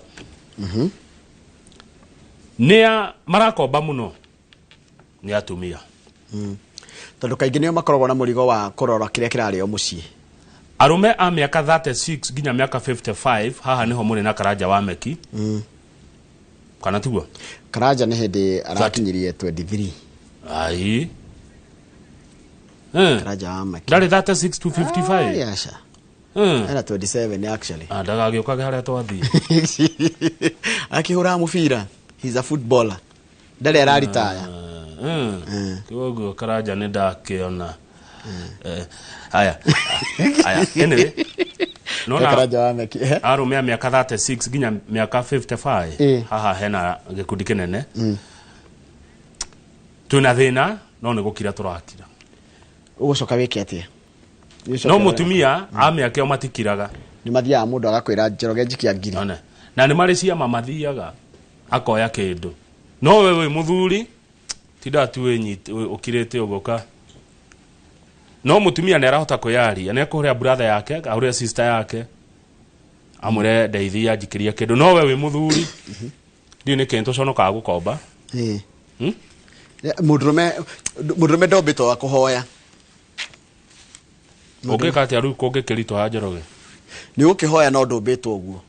Nĩa marakomba mũno nĩ atumia. Tondũ kaingĩ nĩo makoragwo na mũrigo wa kũrora kĩrĩa kĩrarĩo mũciĩ. Arũme a mĩaka 36 nginya mĩaka 55, haha nĩho mũrĩ na Karanja wa Meki. Kana tiguo? Karanja nĩ hĩndĩ arakinyirie 23. Ai. Karanja wa Meki. Ndarĩ 36 to 55. Ai, aca. Era 27 actually. Ndagagĩũkage harĩa twathiĩ. Akĩhũra mũbira. He's a footballer. Ndarĩ araritaya. Koguo Karanja nĩ ndakĩona. Haya. Haya. Anyway. Nona Karanja wa Meki. Arũme a mĩaka 36 nginya mĩaka 55, haha hena gĩkundi kĩnene. Twina thina no nĩ gũkira tũrakira. Ũgũcoka wĩke atĩa? No mũtumia a mĩaka ĩyo matikiraga. Nĩ mathiaga mũndũ agakwĩra Njoroge njikia ngiri. Na nĩ marĩ ciama mathiaga akoya kĩndũ. No we wĩ mũthuri tinda tu wĩnyite ũkirĩte ũguo ka. No mũtumia nĩ arahota kwĩyaria, nĩ ekũhũrĩra brother yake, ahũrĩre sister yake, amwĩre ndeithia njikirie kĩndũ. No we wĩ mũthuri ndiũĩ nĩkĩ tũconokaga gũkomba. Mũndũrũme ndombĩtwo wa kũhoya. Ũngĩka atĩa rĩu kũngĩkĩritũha Njoroge? Nĩ ũgũkĩhoya no ndũmbĩtwo ũguo.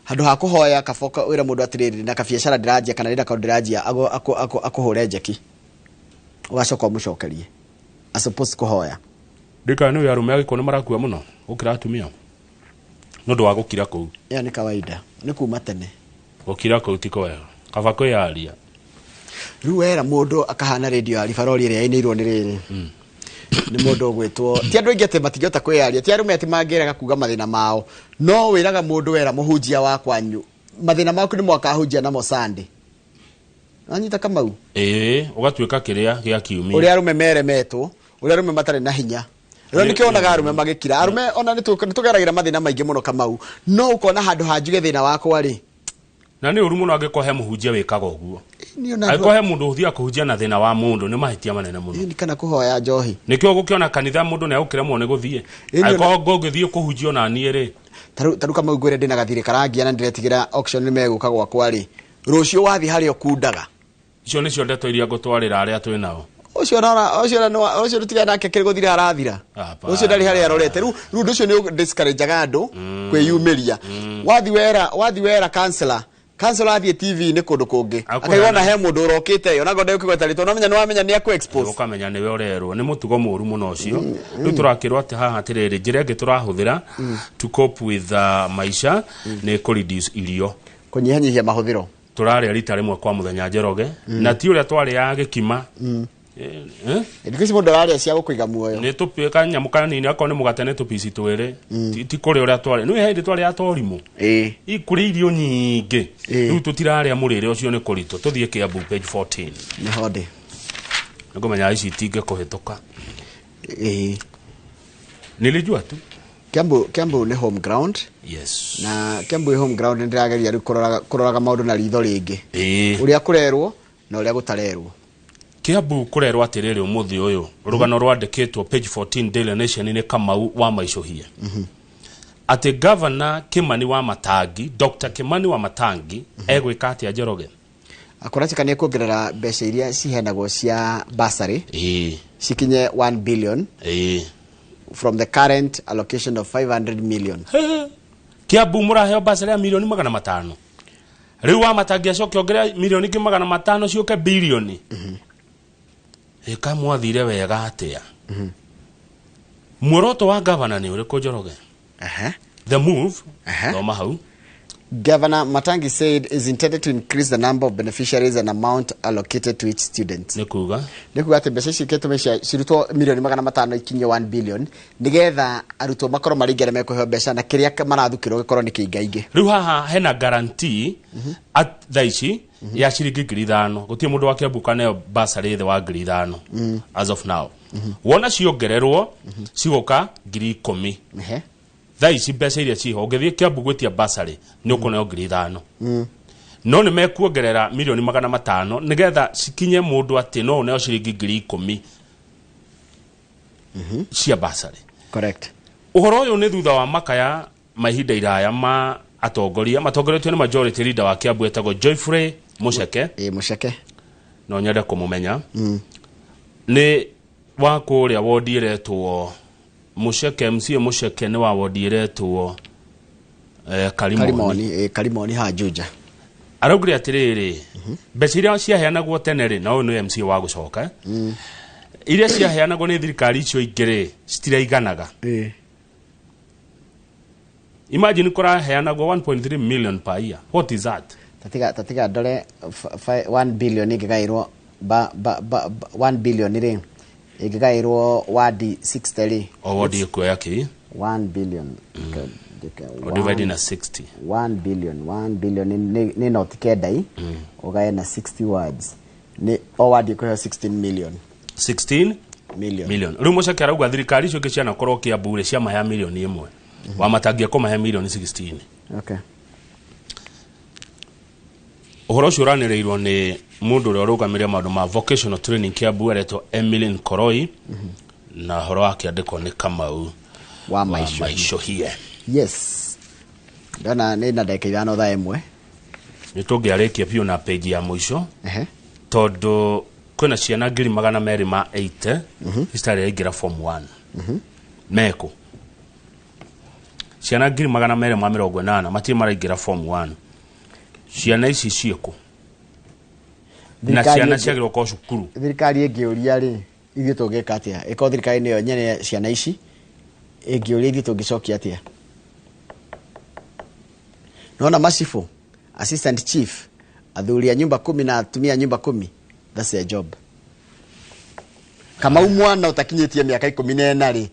Handũ ha kũhoya kaboka wĩra mũndũ atĩrĩrĩ na kabiacara ndĩranjia kana ndĩna kaũndũ ndĩranjia akũhũre njeki. Ũgacoka ũmũcokerie. As opposed kũhoya. Ndikana nĩ arũme agĩkũyũ nĩ marakua mũno gũkĩra atumia. Nĩ ũndũ wa gũkira kũu. Ĩyo nĩ kawaida. Nĩ kuma tene. Gũkira kũu ti kwega. Kaba kwĩyaria. Rĩu wera mũndũ akahana radio ya ribarori ĩrĩa yainĩirwo nĩ rĩrĩ. Nĩ mũndũ ũgwĩtwo ti andũ aingĩ atĩ matingĩhota kwĩyaria, ti arũme atĩ mangĩrega kuga mathĩna mao, no wĩraga mũndũ wera mũhunjia wa kwanyu mathĩna maku nĩ mwakahunjia namo Sunday. Wanyita Kamau? Ĩĩ, ũgatuĩka kĩrĩa gĩa kiumia. Ũrĩa arũme meremetwo, ũrĩa arũme matarĩ na hinya. Rĩu nĩkĩo wonaga arũme magĩkira. Arũme ona nĩ tũgeragĩra mathĩna maingĩ mũno Kamau, no ũkona handũ ha njuge thĩna wakwa rĩ. Na nĩ ũru mũno angĩkorwo he mũhunjia wĩkaga ũguo. Angĩkorwo he mũndũ ũthiaga kũhunjia na thĩna wa mũndũ nĩ mahĩtia manene mũno. Kana kũhoya njohi. Nĩkĩo gũkĩona kanitha mũndũ nĩ egũkĩremwo nĩ gũthiĩ. Angĩkorwo ngũgĩthiĩ kũhunjia ona niĩ rĩ. Tarĩu Kamau ngwĩre ndĩna gathirĩ karangia na ndĩretigĩra auction nĩ megũka gwakwa rĩ. Rũciũ wathiĩ harĩa ũkundaga. Icio nĩcio ndeto iria ngũtwarĩra arĩa twĩ nao. Ũcio ũcio rũtigana nake kĩrĩ gũthira arathira. Ũcio ndarĩ harĩa arorete. Rĩu ũndũ ũcio nĩ discourage-aga andũ kwĩyumĩria. Wathiĩ wera counselor. Counselor athiĩ TV nĩ kũndũ kũngĩ. Akaigua he mũndũ ũrokĩte ĩyo na ngona ũkĩgweta rĩtwa no menya nĩ wamenya nĩ akũ expose. Ũkamenya nĩwe ũrerwo. Nĩ mũtugo mũũru mũno ũcio. Rĩu tũrakĩrwo atĩ haha atĩrĩrĩ njĩra ĩngĩ tũrahũthĩra to cope with maisha nĩ kũ reduce irio. Kũnyihanyihia mahũthĩro. Tũrarĩa rita rĩmwe kwa mũthenya Njoroge. Na ti ũrĩa twarĩaga gĩkima. Thikũ ici mũndũ ararĩa cia gũkũiga muoyo. Nĩ tũpie kanyamũ kanini akorwo nĩ mũgate nĩ tũpici twĩrĩ. Ti kũrĩa ũrĩa twarĩ. Nĩ hĩndĩ twarĩaga ta ũrimũ. Kũrĩ irio nyingĩ. Rĩu tũtirarĩa mũrĩre ũcio nĩ kũritũ. Tũthiĩ Kiambu page 14. Nĩho ndĩ. Nĩngũmenya ici itingĩkũhĩtũka. Nilijua tu. Kiambu nĩ home ground. Yes. Na Kiambu home ground nĩndĩrageria rĩu kũroraga maũndũ na ritho rĩngĩ. Ũrĩa kũrerwo na ũrĩa gũtarerwo. Kiambu kũrerwo atĩrĩrĩ ũmũthĩ ũyũ rũgano rwandĩkĩtwo page 14 Daily Nation nĩ Kamau wa Maicũhie. Atĩ Governor Kimani wa Matangi, Dr. Kimani wa Matangi egwĩka atĩa Njoroge? Akorachika nĩ kuongerera mbeca iria ciheanagwo cia bursary cikinye 1 billion from the current allocation of 500 million. Kiambu mũraheo bursary ya milioni 500. Rĩu wa Matangi acoke ongerera milioni ingĩ 500 ciũke bilioni. Ĩka mwathire wega atĩa? Muoroto wa governor nĩ ũrĩkũ Njoroge? The move, thoma hau. Governor Matangi said is intended to increase the number of beneficiaries and amount allocated to each student. Nĩ kuga? Nĩ kuga atĩ mbeca ici ikĩtũmĩca cirutwo milioni 500 ikinye 1 billion nĩgetha arutwo makorwo marĩ aingĩ arĩa mekũheo mbeca na kĩrĩa marathukĩrwo gĩkorwo nĩ kĩingaingĩ. Rĩu haha hena guarantee at thaa ici ya ciringi 5,000. Gũtirĩ mũndũ wa Kiambu kaneo bursary thĩ wa 5,000 as of now. Wona ciongererwo cigoka 10,000. Thaa ici mbeca iria ciho ũngĩthiĩ Kiambu gwĩtia bursary nĩ ũkũneo 5,000. No nĩ mekuongerera milioni 500 nĩgetha cikinye mũndũ atĩ no ũneo ciringi 10,000 cia bursary. Correct. Ũhoro ũyũ nĩ thutha wa makaya ma ihinda iraya ma atongoria matongoretio nĩ majority leader wa Kiambu etagwo Geoffrey Mucheke. Mucheke. No nyende kũmũmenya. Nĩ wa kũrĩa wodi ĩretwo Mucheke, MCA Mucheke nĩ wa wodi ĩretwo Karimoni. Karimoni ha Juja. Araugire atĩrĩrĩ, mbeca iria ciaheanagwo tene rĩ, na ũyũ nĩ MCA wa gũcoka, iria ciaheanagwo nĩ thirikari icio ingĩ rĩ, citiraiganaga. Imagine kũraheanagwo 1.3 million per year. What is that? Tatiga ndore 1 billion ĩngĩgaĩrwo 1 billion rĩ ĩngĩgaĩrwo wadi 60 rĩ. O wadi ĩkuoya kĩ? 1 billion. O divide na 60. 1 billion 1 billion nĩ noti kenda i ũgae na 60 words. Nĩ o wadi kũheo 16 million. 16 million. Rĩu Mũceke arauga thirikari icio ingĩ cianakorwo Kiambu rĩ ciamahea milioni 1. Wamatangia kũmahe milioni 16. Okay. Ũhoro ũcio ũranĩrĩirwo nĩ mũndũ ũrĩa ũrũgamĩrĩire maũndũ ma vocational training Kiambu aretwo Emily Nkoroi, na ũhoro wake andĩkwo nĩ Kamau wa Maicũhie. Yes. Ndona nĩ na ndagĩka 5 thaa 1. Nĩ tũngĩarĩkia biũ na page ya mũico. Tondũ kwĩna ciana 280,000 citarĩ raingĩra form 1. Meko. Ciana 280,000 matirĩ maraingĩra form 1. Ciana ici ciĩkũ? Na ciana ciagĩrĩirwo gũkorwo cukuru. Thirikari ĩngĩũria rĩ, ithuĩ tũngĩka atĩa? Ĩkorwo thirikari nĩyo nyene ciana ici, ĩngĩũria ithuĩ tũngĩcokia atĩa? Nona macibũ, assistant chief, athuri a nyumba 10 na atumia a nyumba 10, that's their job. Kamau mwana ũtakinyĩtie mĩaka 14 rĩ,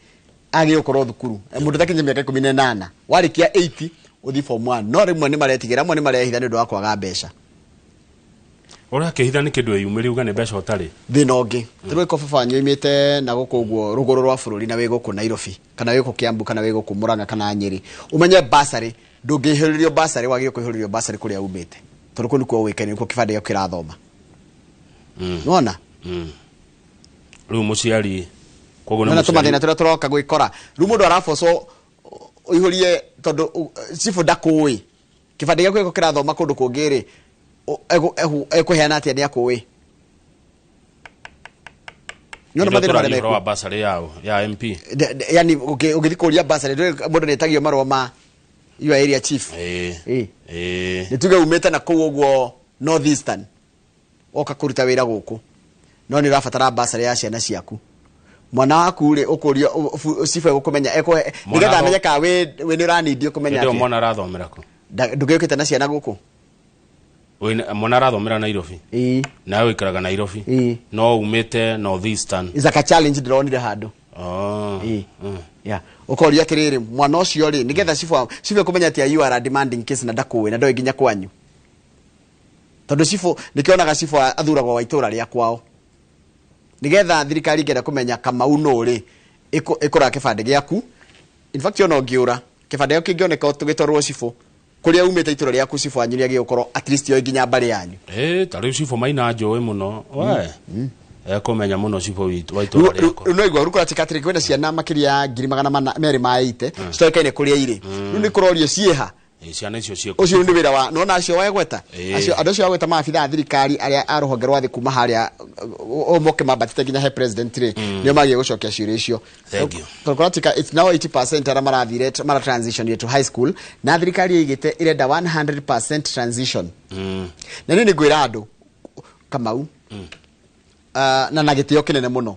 agĩrĩirwo gũkorwo thukuru. Mũndũ ũtakinyĩtie mĩaka 18, warĩkia 80 ũthiĩ form 1. No rĩmwe nĩ maretigĩra, amwe nĩ marehitha nĩ ũndũ wa kwaga mbeca. Ũrakĩhitha nĩ kĩndũ wĩyumĩrie uga nĩ mbeca ũtarĩ. Thĩna ũngĩ, tarĩu ĩko baba wanyu oimĩte na gũkũ ũguo rũgũrũ rwa bũrũri na wĩ gũkũ Nairobi, kana wĩ gũkũ Kiambu, kana wĩ gũkũ Murang'a kana Nyĩrĩ. Ũmenye bursary, ndũngĩihũrĩrio bursary, wagĩrĩirwo kũihũrĩrio bursary kũrĩa umĩte. Tondũ kũu nĩkuo ũĩkaine, nĩkuo kĩbandĩ gĩaku kĩrathoma. Nĩwona? Rĩu mũciari, koguo nĩ Nĩwona mũciari. tũmathĩna tũrĩa tũroka gwĩkora. Rĩu mũndũ arabocwo ũihũrie tondũ cibũ ndakũĩ. Kĩbandĩ gĩaku gĩko kĩrathoma kũndũ kũngĩ rĩ, ekũheana atĩa nĩ akũĩ? Nĩwona mathĩna marĩa Ũhoro wa mekuo? bursary yao ya MP. Yani ũgĩthiĩ kũria bursary, mũndũ nĩetagio marũa ma your area chief. Nĩ tuge umĩte na kũu ũguo North Eastern, woka kũruta wĩra gũkũ, no nĩ ũrabatara bursary ya ciana ciaku. Mwana waku rĩ, ũkũrio cibũ egũkũmenya, ekũhe, nĩgetha amenye kana wĩ nĩ ũranindio kũmenya Hĩndĩ ĩyo atĩa. mwana arathomera kũ? Ndũgĩũkĩte na ciana gũkũ? Mwana arathomera Nairobi. Nawe ũikaraga Nairobi. No umĩte North Eastern. Is like a challenge ndĩronire handũ. Yeah. Ũkoria atĩrĩrĩ, mwana ũcio rĩ, nĩgetha cibũ ekũmenya atĩa you are a demanding case na ndakũĩ na ndoĩ nginya kwanyu. Tondũ cibũ, nĩkĩonaga cibũ athuragwo wa itũra rĩa kwao. Nĩgetha thirikari ĩngĩenda kũmenya Kamau nũ rĩ, ĩkũraga kĩbandĩ gĩaku. In fact ona ũngĩũra, kĩbandĩ gĩaku kĩngĩoneka gĩtwarwo cibũ, kũrĩa umĩte itũra rĩaku cibũ wanyu nĩagĩrĩirwo gũkorwo at least oĩ nginya mbarĩ yanyu. Ta rĩu cibũ Maina njũĩ mũno. We. Ekũmenya mũno cibũ witũ wa itũra rĩakwa. No igua, rĩu kũratuĩka atĩrĩ, kwĩna ciana makĩria ya 280,000, citoĩkaine kũrĩa irĩ. Rĩu nĩ kũrorio ciĩha. Ciana icio ciĩ Ũcio nĩ wĩra wa, nĩwona acio wegweta? Acio, andũ acio wegweta maabithaa a thirikari arĩa a rũhonge rwa thĩ kuma harĩa, moke mambatĩte nginya he president rĩ, nĩo magĩrĩirwo gũcokia ciũria icio. Thank you. Tondũ kũratuĩka it's now 80% arĩa marathire, mara transition to high school, na thirikari ĩigĩte ĩrenda 100% transition. Na niĩ nĩngwĩra andũ, Kamau, na gĩtĩo kĩnene mũno.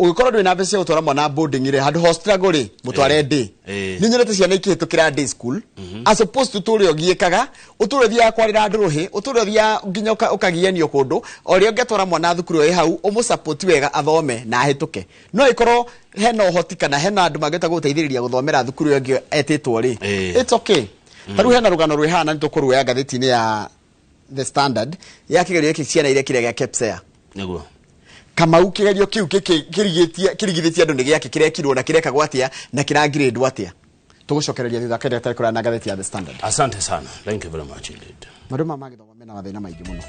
Ũngĩkorwo ndũrĩ na mbeca cia gũtwara mwana boarding rĩ, handũ ha struggle rĩ, mũtware day. Nĩ nyonete ciana ikĩhĩtũkĩra day school, as opposed to tũrĩa ũgiĩkaga, ũtũre ũthiaga kwarĩra andũ rũhĩ, ũtũre ũthiaga nginya ũkagianio kũndũ, o rĩrĩa ũngĩtwara mwana thukuru ĩ hau, ũmũsupport wega athome na ahĩtũke. No ĩkorwo hena ũhoti kana hena andũ mangĩhota gũgũteithĩrĩria gũthomera thukuru ĩyo ĩngĩ etĩtwo rĩ, it's okay. Ta rĩu hena rũgano rwĩhana nĩ tũkũruoya ngathĩti-inĩ ya The Standard ya kĩgerio gĩkĩ ciana iria kĩrĩa gĩa KPSEA. Nĩguo. Kamau kĩgerio kĩu kĩrigithĩtie andũ nĩ gĩakĩ kĩrekirwo na kĩrekagwo atĩa na kĩrangirĩndwo atĩa. Tũgũcokereria thutha kĩrĩa tũrĩ kũraya na ngathĩti ya The Standard. Asante sana. Thank you very much indeed. Maũndũ maya ma gĩthomo mena mathĩna maingĩ mũno.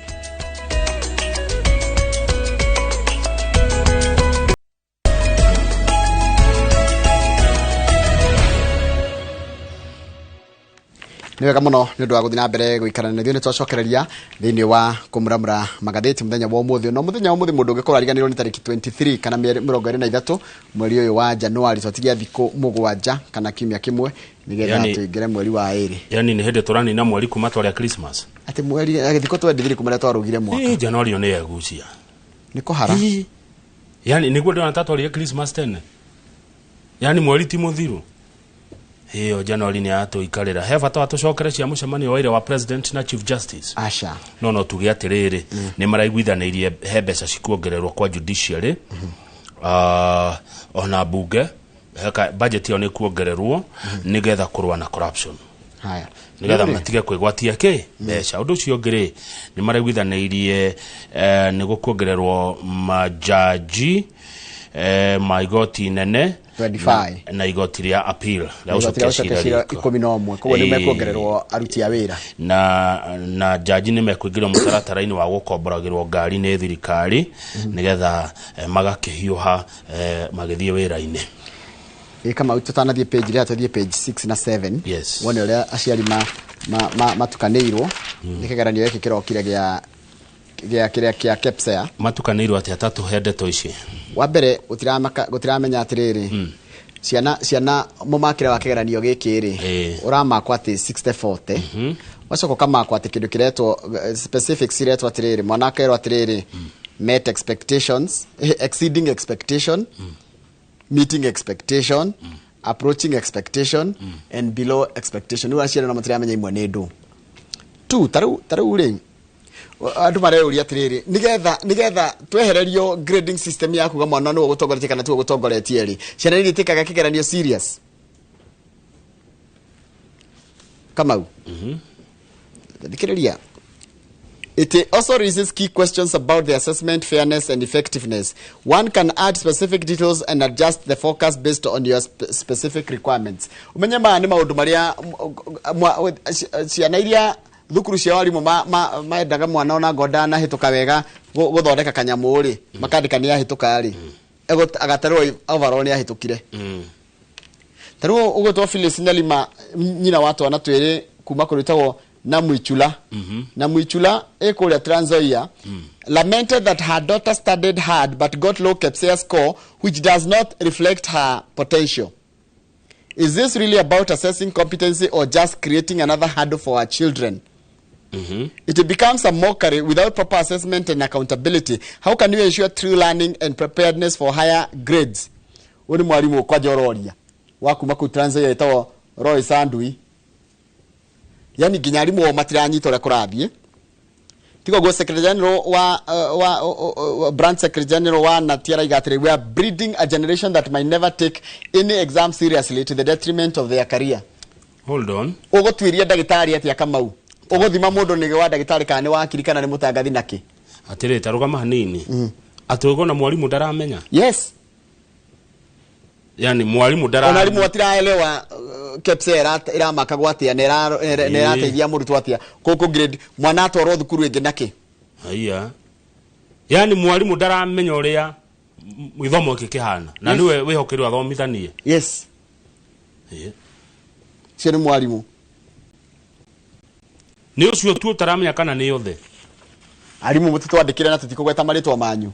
Nĩ wega mũno nĩ ũndũ wa gũthiĩ na mbere gũikara na ithuĩ, nĩ twacokereria thĩinĩ wa kũmuramura magathĩti mũthenya wa ũmũthĩ. No mũthenya wa ũmũthĩ mũndũ ũngĩkorwo ariganĩirwo nĩ tarĩki 23 kana 23 mweri ũyũ wa Januari, twatigia thikũ 7 kana kiumia kĩmwe nĩgetha tũingĩre mweri wa 2. Yani nĩ hĩndĩ tũranina mweri kuma twarĩa Christmas. Atĩ mweri, thikũ 23 kuma rĩrĩa twarugire mwaka. Januari ĩyo nĩ yegucia. Nĩ kũhara. Yani nĩguo ndĩrona ta twarĩa Christmas tene. Yani mweri ti mũthiru. Hiyo Januari ni yatũikarĩra. He bata wa tũcokere cia mũcemanio wa ira wa President na Chief Justice. Aca. No tuge atĩrĩrĩ, nĩ maraiguithanĩirie he mbeca cikuongererwo kwa judiciary. Ona bunge, heka budget ĩyo nĩ kuongererwo nĩgetha kũrũa na corruption. Haya. Nigetha Rĩu rĩ, matige kwĩgwatia kĩ mbeca. Ũndũ ũcio ũngĩ rĩ, nĩ maraiguithanĩirie nĩ gũkuongererwo majaji ma igoti nene 25. na igoti rĩa appeal rĩa Igoti rĩa gũcokia cira gũcokia cira riko. 11, koguo nĩ mekuongererwo aruti a wĩra. Na jaji nĩ mekũingĩrio mũtaratara-inĩ wa gũkomboragĩrwo ngari nĩ thirikari nĩgetha magakĩhiũha magĩthiĩ wĩra-inĩ. Ĩ Kamau, tũtanathiĩ page rĩa, tũthiĩ page 6 na 7. Yes. Wone ũrĩa aciari matukanĩirwo nĩ kĩgeranio gĩkĩ kĩrokire gĩa kĩrĩa kĩa KPSEA. Matukanĩirwo atĩa? Tatũhe ndeto ici. Wa mbere, gũtiramenya atĩrĩrĩ, ciana mũmakĩre wa kĩgeranio gĩkĩ rĩ, ũramakwo atĩ 60 40, wacoka ũkamakwo atĩ kĩndũ kĩretwo specifics iretwo atĩrĩrĩ, mwana akerwo atĩrĩrĩ, met expectations, exceeding expectation, meeting expectation, approaching expectation and below expectation. Rĩu aciari no matiramenya imwe nĩ ndũ tu. Tarĩu rĩ, andũ mareyũria atĩrĩrĩ, nĩgetha twehererio grading system ya kuga mwana nĩwe ũgũtongoretie kana tiwe ũgũtongoretie rĩ, ciana nĩ itĩkaga kĩgeranio serious? Kamau, thikĩrĩria. It also raises key questions about the assessment fairness and effectiveness. One can add specific details and adjust the focus based on your specific requirements. Umenye maya nĩ maũndũ marĩa ciana iria thukuru cia arimũ mendaga mwana ona ngo ndanahĩtũka wega gũthondeka kanyamũ rĩ, makandĩka nĩ ahĩtũka rĩ, agatarwo overall nĩ ahĩtũkire. Ta rĩu ũgwĩtwo Phyllis Nyalima, nyina wa twana twĩrĩ kuma kũrĩ ĩtagwo Namwichula, Namwichula ĩ kũrĩa Trans Nzoia, lamented that her daughter studied hard but got low KPSEA score, which does not reflect her potential. Is this really about assessing competency or just creating another hurdle for our children? It becomes a mockery without proper assessment and accountability. How can you ensure true learning and preparedness for higher grades? Ũyũ nĩ mwarimũ kwanja ũroria wa kuma kũu Trans Nzoia ĩtagwo Roy Sandui. Yani nginya arimũ o matiranyita ũrĩa kũrathiĩ. Tiga ũguo, secretary general wa branch secretary general wa NATI araiga atĩrĩ, "We are breeding a generation that might never take any exam seriously, to the detriment of their career." Hold on. Ũgũtuĩria ndagĩtarĩ atĩa, Kamau? Ũgũthima mũndũ nĩ wa ndagĩtarĩ kana nĩ wakiri kana nĩ mũtangathi nakĩ? Atĩrĩ, ta rũgama hanini. Atĩ ũgona mwarimũ ndaramenya? Yes. Yani mwarimũ Ona ndara arimũ matiraelewa KPSEA ĩramakagwo atĩa na ĩrateithia mũrutwo atĩa kũkũ grade mwana atwarwo thukuru ĩngĩ nakĩ. Haiya, yani mwarimũ ndaramenya ũrĩa gĩthomo gĩkĩ kĩhana na nĩwe wĩhokeirwo athomithanie. Yes. Cio nĩ mwarimũ. Nĩ ũcio tu ũtaramenya kana nĩ othe? Arimũ, mũtitwandĩkĩre na tũtikũgweta marĩtwa manyu.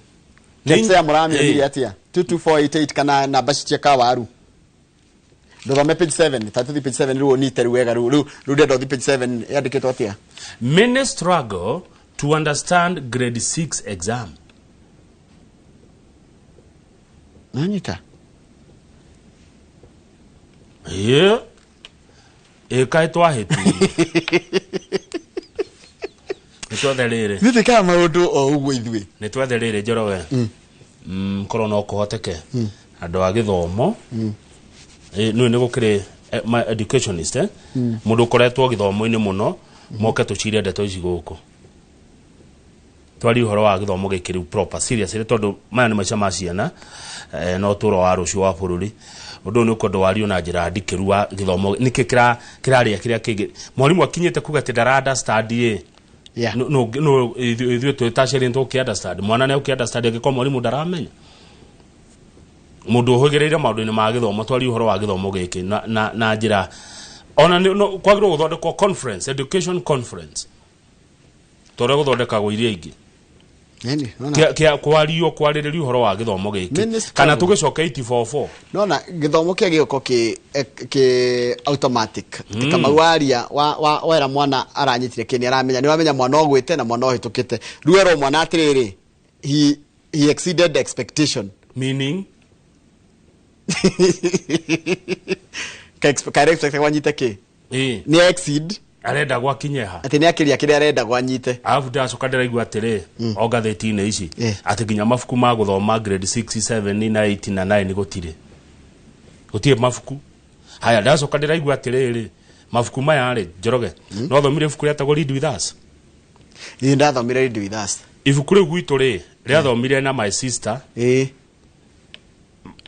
KPSEA mũramĩonire atĩa? 22488 kana namba cia kawaru. Ndũthome page 7, ta tũthi page 7 rĩu, ũnite rĩu wega. Rĩu ndĩrenda ũthi page 7, yandĩkĩtwo atĩa? Many struggle to understand grade 6 exam. Nanyita. Ĩ ĩkaĩ twahĩtirie nĩ twethe rĩrĩ. Nĩ twĩkaga maũndũ o ũguo ithuĩ. Nĩ twethe rĩrĩ, Njoroge, korwo no kũhoteke andũ a gĩthomo. Nĩ gũkĩrĩ ma educationist, mũndũ ũkoretwo gĩthomo-inĩ mũno, moke tũcire ndeto ici gũkũ, twarie ũhoro wa gĩthomo gĩkĩ rĩu proper seriously, tondũ maya nĩ maica ma ciana na ũtũũro wa rũciũ wa bũrũri. Ũndũ ũyũ nĩ ũkwenda wario na njĩra ndikĩru wa gĩthomo, nĩkĩ kĩrarĩa kĩrĩa kĩngĩ mwarimũ akinyĩte kuga atĩ ndara understand ĩ. No ithuĩ twĩ ta aciari nĩ understand mwana nĩ ũkĩ understand angĩkorwo mwarimũ ndaramenya. Mũndũ ũhĩgĩrĩire maũndũ-inĩ ma gĩthomo, twarie ũhoro wa gĩthomo gĩkĩ na njĩra ona kwagĩrĩirwo gũthondekwo conference, education conference, ta ũrĩa gũthondekagwo iria ingĩ. Nini, nona. Kĩa kwario kwarĩrĩria ũhoro wa gĩthomo gĩkĩ Minister- kana tũgĩcoke 844. Nona gĩthomo kĩa gĩũko kĩ automatic. Kamau, waria wa wera mwana aranyitire kĩ, nĩ aramenya, nĩ wamenya mwana ũgwĩte na mwana ũhĩtũkĩte. Rĩu erwo mwana atĩrĩrĩ, he exceeded expectation. Meaning? Ka expect gwanyite kĩ? Nĩ exceed. Arenda gwakinyeha. Atĩ nĩ akĩria kĩrĩa arenda gwanyite. Arabu ndacoka ndĩraigua atĩrĩ o ngathĩti-inĩ ici atĩ nginya mabuku ma gũthoma grade 6, 7 na 8 na 9 gũtirĩ mabuku. Haya, ndacoka ndĩraigua atĩrĩrĩ, Mabuku maya rĩ, Njoroge, no thomire ibuku rĩetagwo Read With Us? Ĩĩ, ndathomire Read With Us. Ibuku rĩu gwitũ rĩ, rĩathomire na my sister. Ĩĩ.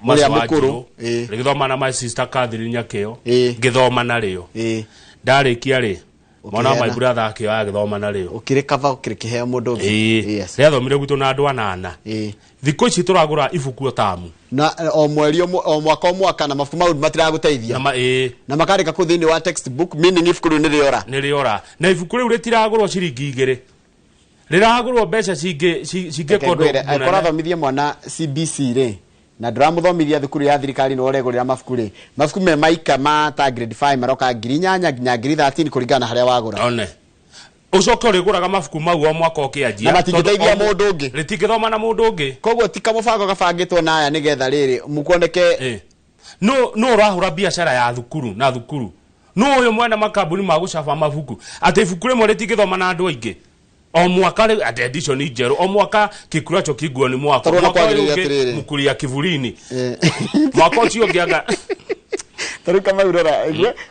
Macio Ũrĩa wa mũkũrũ. Njirũ. Ĩĩ. Rĩgĩthoma na my sister Catherine Nyakĩo. Ĩĩ. Ngĩthoma narĩo. Ĩĩ. Ndarĩkia rĩ, mwana wa my Ũkĩheana. brother akĩoya agĩthoma narĩo. Ũkĩrĩ kaba ũkĩrĩ kĩheo mũndũ ũngĩ. Ĩĩ. Rĩathomire gwitũ na andũ anana. Ĩĩ. Thikũ ici tũragũra ibuku o tamu. Na o mweri o mwaka o mwaka, na mabuku mau matiragũteithia. Na ma, ĩĩ. Na makandĩka kũu thĩinĩ wa textbook, meaning ibuku rĩu nĩ rĩora. Nĩ rĩora. Na ibuku rĩu rĩtiragũrwo ciringi 2. Rĩragũrwo mbeca cingĩ cingĩka Reke ũndũ ngwĩre, angĩkorwo mũnene. ũrathomithia mwana CBC rĩ, na ndũramũthomithia thukuru ya thirikari, nĩ ũregũrĩra mabuku rĩ, mabuku me maika ma ta grade 5 maroka 8,000 nginya 13,000 kũringana na harĩa wagũra. One. Ũcoke ũrĩgũraga mabuku mau o mwaka ũkĩanjia. Na matingĩteithia Tondũ o mũndũ ũngĩ. Rĩtingĩthoma na mũndũ ũngĩ. Koguo ti kamũbango gabangĩtwo na aya nĩgetha rĩrĩ mukuoneke. No no ũrahũra biacara ya thukuru na thukuru. No ũyũ mwene makambuni ma gũcaba mabuku atĩ ibuku rĩmwe rĩtingĩthoma na andũ aingĩ. O mwaka rĩ atĩ edition njerũ, o mwaka kikuracho kinguoni mwako. Tarona Mwaka ũyũ kwagĩrĩire ũngĩ, atĩrĩrĩ. Mũkuria kivulini. Mwaka ũcio ũngĩ anga Tarĩu Kamau, rora,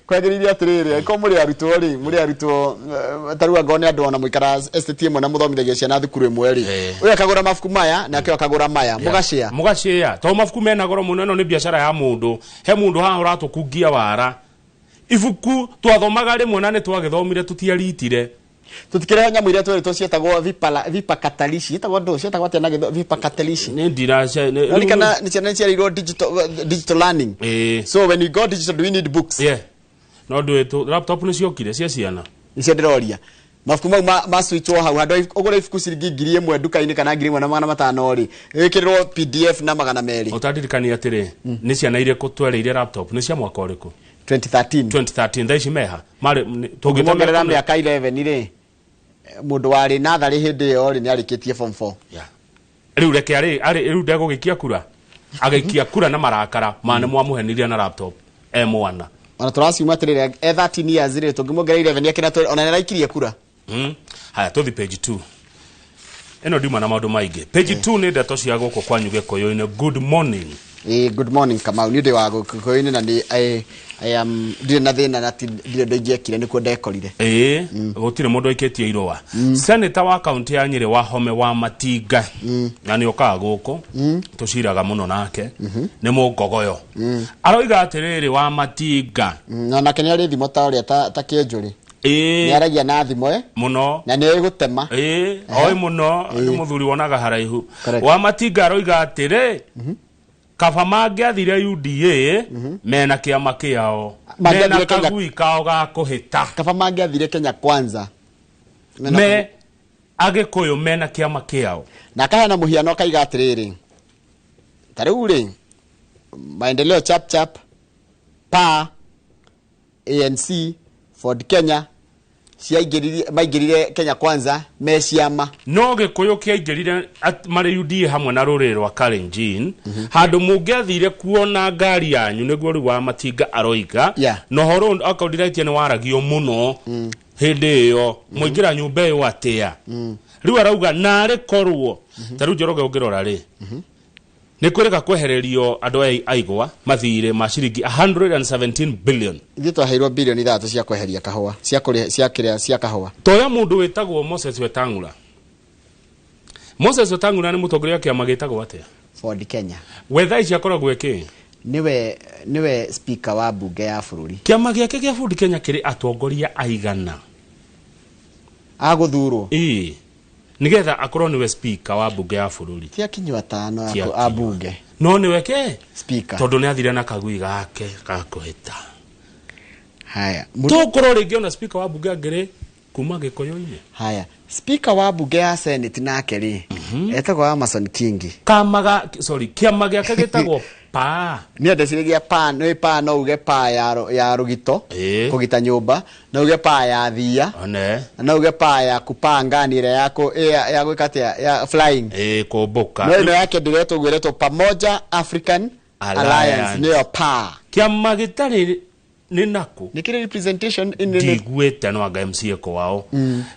kwagĩrĩire atĩrĩrĩ, angĩkorwo mũrĩ arutwo rĩ, mũrĩ arutwo, tarĩu angorwo nĩ andũ ona mũikara estate ĩmwe na mũthomithagia ciana thukuru ĩmwe rĩ, ũyũ akagũra mabuku maya nake ũyũ akagũra maya, mũgacĩa. Mũgacĩa tondũ mabuku mena goro mũno. Ĩno nĩ biacara ya mũndũ. He mũndũ haha ũratũkungia wara. Ibuku twathomaga rĩmwe na nĩ twagĩthomire, tũtiaritire. Tũtikĩrehe nyamũ iria tweritwo cietagwo vipakatalishi, ciĩtagwo ndũ, ciĩtagwo atĩa na gĩtho vipakatalishi? Nĩ ndira Ririkana nĩ ciana ciareirwo digital learning. So when we go digital, do we need books? Yeah. No ndũĩ laptop nĩ ciokire cia ciana. Nĩcio ndĩroria, mabuku mau ma switchwo hau handũ ũgũre ibuku ciringi 1,000 nduka-inĩ kana 1,500 rĩ, ĩkĩrĩrwo PDF na 200. Ũtandirikania atĩrĩ, nĩ ciana irĩkũ twereire laptop? Nĩ cia mwaka ũrĩkũ? 2013. 2013. Thaa ici meha marĩ tũngĩmongerera mĩaka 11 rĩ, mũndũ warĩ natharĩ hĩndĩ ĩyo rĩ, nĩ arĩkĩtie form 4. Rĩu reke arĩ rĩu ndegũgĩkia kura, agĩikia kura na marakara ma nĩ mwamũhenirie na laptop e mwana. Ona tũraciuma atĩrĩrĩ, e 13 years rĩ, tũngĩmongerera 11 akĩna ona nĩ araikirie kura. Haya, tũthi page 2. Ĩno ndiuma na maũndũ maingĩ. Page 2 nĩ ndeto cia gũkũ kwanyu Gĩkũyũ-inĩ. Good morning. Good morning, Kamau. Nĩ ndĩ wa Gĩkũyũ-inĩ na nĩ I am ndirĩ na thĩna na ndirĩ ũndũ ingĩekire, nĩkuo ndekorire. Ĩĩ, gũtirĩ mũndũ aikĩtie irũa. Senator wa kaunti ya Nyĩrĩ Wahome wa Matinga, na nĩ okaga gũkũ, tũciraga mũno nake, nĩ mũngogoyo, aroiga atĩrĩrĩ, wa Matinga, Na nake nĩ arĩ thimo ta ũrĩa ta kĩnjũrĩ. Nĩ aragia na thimo mũno na nĩ gũtema. Ĩĩ, oĩ mũno, nĩ mũthuri wonaga haraihu. Wa Matinga aroiga atĩrĩ, kaba mangĩathire UDA mena kĩama kĩao, mena kagui kao ga kũhĩta. Kaba mangĩathire Kenya Kwanza me Agĩkũyũ mena kĩama kĩao. Na akaheana mũhiano, akaiga atĩrĩrĩ, ta rĩu rĩ, Maendeleo Chap Chap, PA, ANC, Ford Kenya ciaingĩrire, maingĩrire Kenya Kwanza me ciama. No Gĩkũyũ kĩaingĩrire marĩ UDA hamwe na rũrĩrĩ rwa Kalenjin, handũ mũngĩathire kuona ngari yanyu, nĩguo rĩu wa Matinga aroiga. Na ũhoro okorwo ndiraitie nĩ waragio mũno hĩndĩ ĩyo, mũingĩra nyũmba ĩyo atĩa? Rĩu arauga narĩ korwo ta rĩu, Njoroge, ũngĩrora rĩ, nĩ kwĩrĩga kwehererio andũ aya aigwa mathirĩ ma ciringi 117 billion. Ithuĩ twaheirwo bilioni 6 cia kweheria kahũa, cia kũrĩa, cia kĩrĩa, cia kahũa. Toya mũndũ wĩtagwo Moses Wetang'ula. Moses Wetang'ula nĩ mũtongoria wa kĩama gĩtagwo atĩa? Ford Kenya. We thaa ici akoragwo ĩkĩ? Nĩwe speaker wa bunge ya bũrũri. Kĩama gĩake kĩa Ford Kenya kĩrĩ atongoria aigana agũthurwo? Ĩĩ, nĩgetha akorwo nĩwe speaker wa bunge ya bũrũri. Ti akinyu atano Ti a bunge. No nĩwe ke speaker, tondũ nĩ athire na kagui gake ga kũhĩta. Haya. Tũkorwo rĩngĩ ona speaker wa bunge angĩrĩ kuma Gĩkũyũ-inĩ. Haya, speaker wa bunge ya Senate nake rĩ, etagwo Amason Kingi. Kamaga, sorry, kĩama gĩake gĩtagwo PA. Niĩ ndeciragia pa nĩ pa, no uge pa ya rũgito, kũgita nyũmba, no uge pa ya thia, one na no uge pa ya kupanga nĩ ĩrĩa ya ya gwĩka atĩa, ya flying. Ĩĩ, kũmbũka. No ĩno yake ndĩretwo ũguo, ĩretwo Pamoja African Alliance, nĩyo PA. Kĩama gĩtarĩ nĩ nakũ? Nĩ kĩrĩ representation in Ndiguĩte, no anga MCA kwao.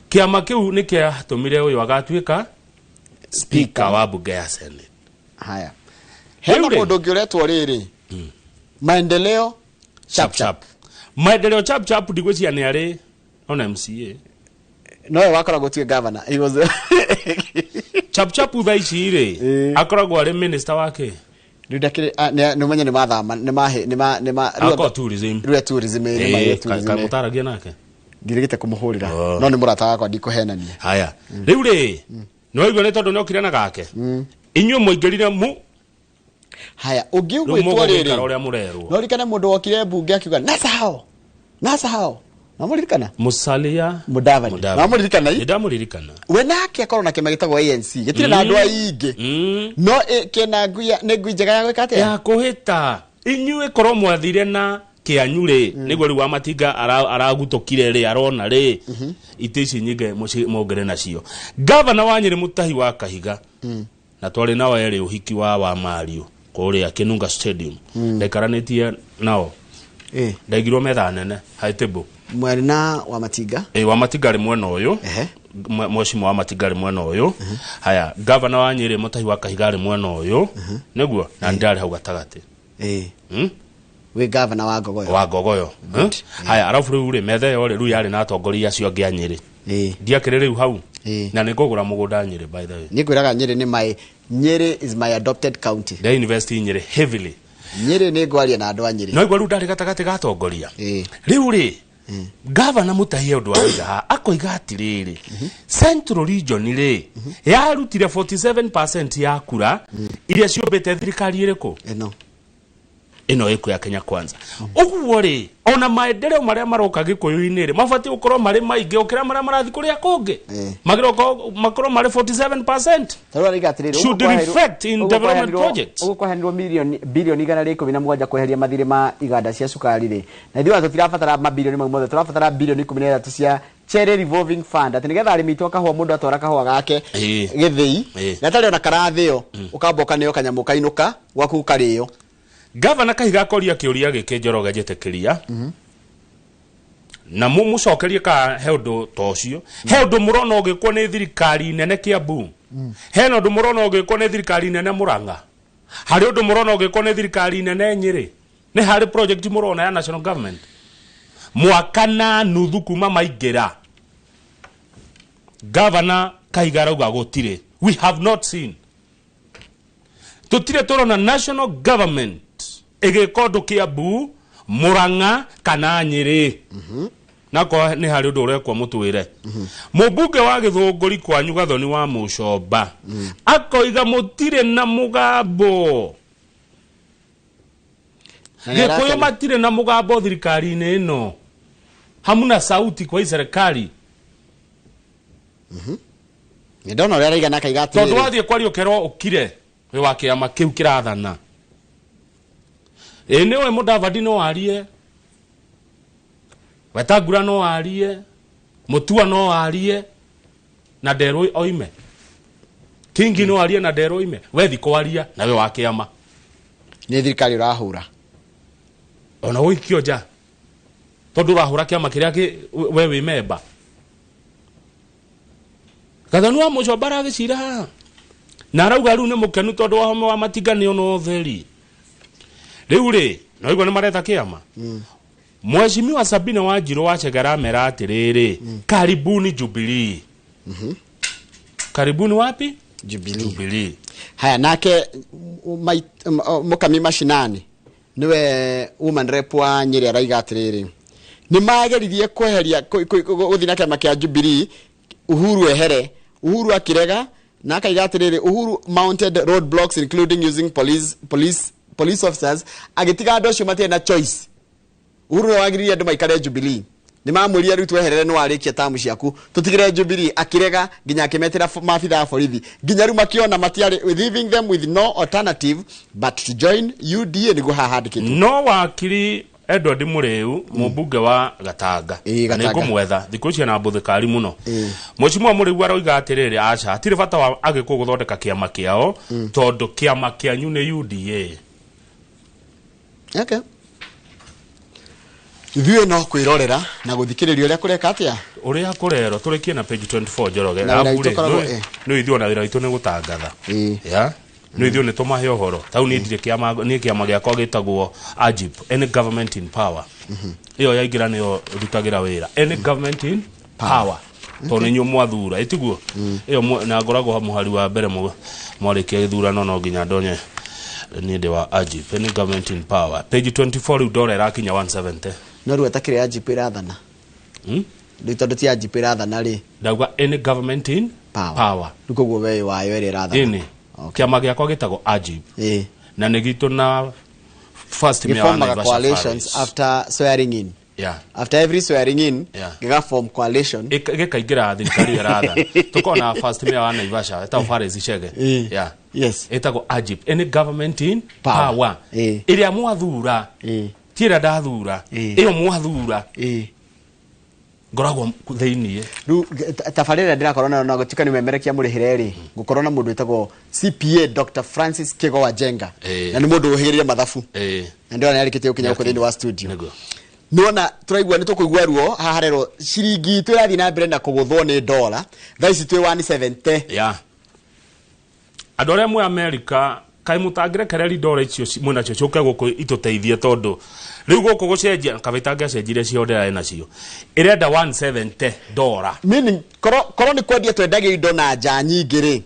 Kĩama kĩu nĩ kĩatũmire ũyũ agatuĩka speaker wa bunge ya Senate. Haya, hena Rĩu rĩ, mũndũ ũngĩ ũretwo rĩrĩ, Maendeleo Chap Chap. Maendeleo chap chap ndigwĩciria nĩ arĩ ona MCA. Nowe wakoragwo tuĩ governor. He was Chap chap thaa ici rĩ akoragwo arĩ minister wake. Rĩu ndakĩrĩ nĩ ũmenye nĩ mathama nĩ mahe nĩ ma nĩ ma Akorwo tourism. Rĩu tourism nĩ ma tourism. Kamũtaragia nake. Ndirĩgĩte kũmũhũrĩra. No nĩ mũrata wakwa ndikũhenania. Haya. Rĩu rĩ nĩ waigua nĩ tondũ nĩ okire na gake. Inyuĩ mũingĩrire mu Haya, rĩu ũngĩ ũgwĩtwo mũgũgĩikara rĩrĩ. ũrĩa mũrerwo. No ririkane mũndũ wokire mbunge akiuga nasahau. Nasahau. Namũririkana? Musalia Mudavadi. Namũririkana i? Ndamũririkana. We nake akorwo na kĩama gĩtagwo ANC. Gĩtirĩ na andũ aingĩ. No kĩna ngui nĩ ngui njega ya gwĩka atĩa? Ya kũhĩta. Inyuĩ korwo mwathire na kĩanyu rĩ nĩguo rĩu Wamatinga aragutũkire rĩ arona rĩ itĩ ici nyingĩ mũngĩrĩ nacio. Gavana wa Nyĩrĩ Mũtahi wa Kahiga na twarĩ nao erĩ ũhiki wa Mario kũrĩa Kinunga Stadium. Ndaikaranĩtie nao. Ndaigirwo metha nene high table. Mwarĩ na Wamatinga? Wamatinga arĩ mwena ũyũ. Mheshimiwa Wamatinga arĩ mwena ũyũ. Haya, gavana wa Nyĩrĩ Mũtahi wa Kahiga arĩ mwena ũyũ. Nĩguo na ndarĩ hau gatagatĩ. Wĩ gavana wa Ngogoyo. Wa Ngogoyo. Haya, arabu rĩu rĩ metha ĩyo rĩ rĩu yarĩ na atongoria acio angĩ a Nyĩrĩ. Ndiakĩrĩ rĩu hau. Na nĩ ngũgũra mũgũnda Nyĩrĩ by the way. Nĩ ngwĩraga Nyĩrĩ nĩ my Nyĩrĩ is my adopted county. Ndĩ invest Nyĩrĩ heavily. Nyĩrĩ nĩ ngwaria na andũ a Nyĩrĩ. No igua rĩu ndarĩ gatagatĩ ga atongoria. Rĩu rĩ gavana Mũtahi ũndũ aroiga haha akoiga atĩrĩrĩ Central Region rĩ yarutire 47% ya kura iria ciũmbĩte thirikari ĩrĩkũ ĩno ĩkũ ya Kenya Kwanza. Ũguo rĩ ona maendeleo marĩa maroka Gĩkũyũ-inĩ rĩ mabatiĩ gũkorwo marĩ maingĩ gũkĩra marĩa marathiĩ kũrĩa kũngĩ. Magĩrĩirwo makorwo marĩ 47%. Should reflect in development projects. Ũguo kwaheanirwo bilioni 117 kweheria mathirĩ ma iganda cia cukari rĩ. Na ithuĩ tũtirabatara mabilioni mau mothe, tũrabatara bilioni 13 cia Cherry Revolving Fund atĩ nĩgetha arĩmi aitũ a kahũa mũndũ atwara kahũa gake gĩthĩi na atarĩ ona karathĩo ũkamba ũkaneo kanyamũ kainũka gwaku karĩo. Gavana Kahiga akoria kĩũria gĩkĩ Njoroge njĩtĩkĩria na mũcokerie ka he ũndũ ta ũcio. He ũndũ mũrona ũgĩkwo nĩ thirikari nene Kiambu. Hena ũndũ mũrona ũgĩkwo nĩ thirikari nene Murang'a. Harĩ ũndũ mũrona ũgĩkwo nĩ thirikari nene Nyĩrĩ. Nĩ harĩ project mũrona ya national government. Mwaka na nuthu kuma maingĩra. Gavana Kahiga arauga gũtirĩ. We have not seen. Tũtirĩ tũrona national government ĩgĩka ũndũ Kiambu, Murang'a kana Nyĩrĩ. Nako nĩ harĩ ũndũ ũrekwo mũtwĩre. Mũmbunge wa Gĩthũngũri kwanyu Gathoni wa Mũcomba akoiga mũtirĩ na mũgambo. Gĩkũyũ matirĩ na mũgambo thirikari-inĩ ĩno. Hamuna sauti kwa hii serikali. Nĩ ndona ũrĩa araiga na akaiga atĩrĩrĩ. Tondũ wathiĩ kwaria ũkerwo ũkire wĩ wa kĩama kĩu kĩrathana. Ĩ nĩwe Mudavadi no arie. Wetangula no arie. Mutua no arie. Na nderwo oime. Kingi no arie na nderwo oime. We kwaria na we wa kĩama. Nĩ thirikari ũrahũra. Ona ũikio nja. Tondũ ũrahũra kĩama kĩrĩa we wĩ memba. Gathoni wa Mũcomba aragĩcira haha. Na arauga rĩu nĩ mũkenu tondũ wa homa wa Matinga nĩ ona ũtheri. Rĩu rĩ, no igua nĩ maretha kĩama. Mheshimiwa Sabina Wanjiru wa Chegera amera atĩrĩrĩ, karibuni Jubilee. Karibuni wapi? Jubilee. Jubilee. Haya nake Mukami Mashinani niwe woman rep wa Nyĩrĩ araiga atĩrĩrĩ nĩ mageririe kweheria gũthiĩ na kĩama kĩa Jubilee Uhuru ehere. Uhuru akirega na akaiga atĩrĩrĩ Uhuru mounted roadblocks including using police officers agĩtiga andũ acio matirĩ na choice. Uhuru nĩ wagiririe andũ maikare Jubilee. Nĩ mamwĩrire rĩu tweherere nĩ warĩkia tamu ciaku tũtigĩre Jubilee akirega nginya akĩmetĩra maabitha a borithi nginya rĩu makĩona matiarĩ leaving them with no alternative but to join UDA nĩguo haha handĩkĩtwo. No wakiri Edward Mũrĩu mũmbunge wa Gatanga nĩ ngũmwetha thikũ ici na mbũthĩkari mũno. Mheshimiwa Mũrĩu aroiga atĩrĩrĩ aca hatirĩ bata wa Agĩkũyũ gũthondeka kĩama kĩao tondũ kĩama kĩanyu nĩ UDA. Okay. Ithuĩ no kwĩrorera na gũthikĩrĩria ũrĩa kũreka atĩa? Ũrĩa kũrerwo tũrĩkie na page 24 Njoroge. Nĩ ithuĩ ona wĩra witũ nĩ gũtangatha. No ithuĩ nĩ tũmahe ũhoro. Tau niĩ ndirĩ kĩama, niĩ kĩama gĩakwa gĩtagwo AGIP, any government in power. Ĩyo yaingĩra nĩyo rutagĩra wĩra. Any government in power. Tondũ nĩ inyuĩ mwathura, ĩtiguo? Ĩyo na ngoragwo mũhari wa mbere mwarĩkia gĩthurano no nginya ndonye niĩ ndĩ wa AGIP, any government in power. Page 24 rĩu ndora ĩrakinya 170. No rĩu atakĩrĩ AGIP ĩrathana. Rĩu tondũ ti AGIP ĩrathana rĩ. Ndauga any government in power. Rĩu koguo we wayo ĩrĩa ĩrathana. Ĩni. Kĩama gĩakwa gĩtagwo AGIP. Na nĩ gitũ na first mayor wa Gĩformaga Naivasha coalitions Faris. after swearing in. Yeah. After every swearing in, Yeah. gĩga form coalition. Gĩkaingĩra thirikari ĩrathana. Tũkorwo na first mayor wa Naivasha etagwo Faris Chege. Yeah. Yes. Etagwo AGIP, any government in Power. power. Ĩrĩa mwathura. Ti ĩrĩa ndathura. Ĩyo mwathura. Ngoragwo thĩiniĩ. Rĩu tabarĩra ĩrĩa ndĩrakorwo nayo na gũtuĩka nĩ memerekia mũrĩhĩre rĩ, ngũkorwo na mũndũ wĩtagwo CPA Dr. Francis Kigo wa Jenga. Na nĩ mũndũ ũhĩgĩrĩire mathabu. Na ndĩrona nĩarĩkĩtie gũkinya gũkũ thĩinĩ wa studio. Nĩguo. Nĩwona tũraigua nĩ tũkũigua ruo haha harerwo ciringi itũ ĩrathiĩ na mbere na kũgũthwo nĩ dola. Thaa ici twĩ 170. Yeah. Andũ arĩa mwĩ America kaĩ mũtangĩrekereria ndora icio mwĩnacio ciũke gũkũ itũteithie tondũ rĩu gũkũ gũcenjia kaba itangĩacenjirie cio ndĩrarĩ nacio ĩrenda 170 ndora. Meaning korwo nĩ kwendia twendagia indo na nja nyingĩ rĩ,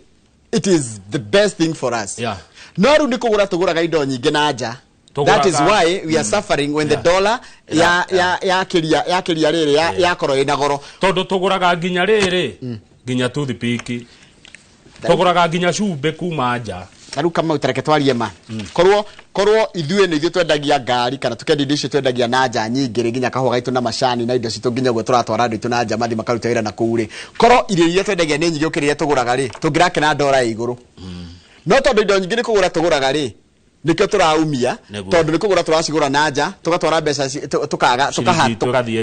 it is the best thing for us. Yeah. No rĩu nĩ kũgũra tũgũraga indo nyingĩ na nja. That is why we are suffering when the dollar ya ya ya kiria ya kiria rĩrĩ yakorwo ĩna goro. Tondũ tũgũraga nginya rĩrĩ nginya toothpick, tũgũraga nginya cumbĩ kuma nja. Ta rĩu Kamau, tareke twarie ma. Korwo ithuĩ nĩ ithuĩ twendagia ngari kana tũkendia indo icio twendagia na nja nyingĩ rĩ, nginya kahũa gaitũ na macani na indo citũ nginya ũguo tũratwara andũ aitũ na nja mathi makaruta wĩra na kũu rĩ, korwo irio iria twendagia nĩ nyingĩ gũkĩra iria tũgũraga rĩ, tũngĩrakena ndora ĩ igũrũ. No tondũ indo nyingĩ nĩ kũgũra tũgũraga rĩ, nĩkĩo tũraumia, tondũ nĩ kũgũra tũracigũra na nja, tũgatwara mbeca tũkaga, tũkaha,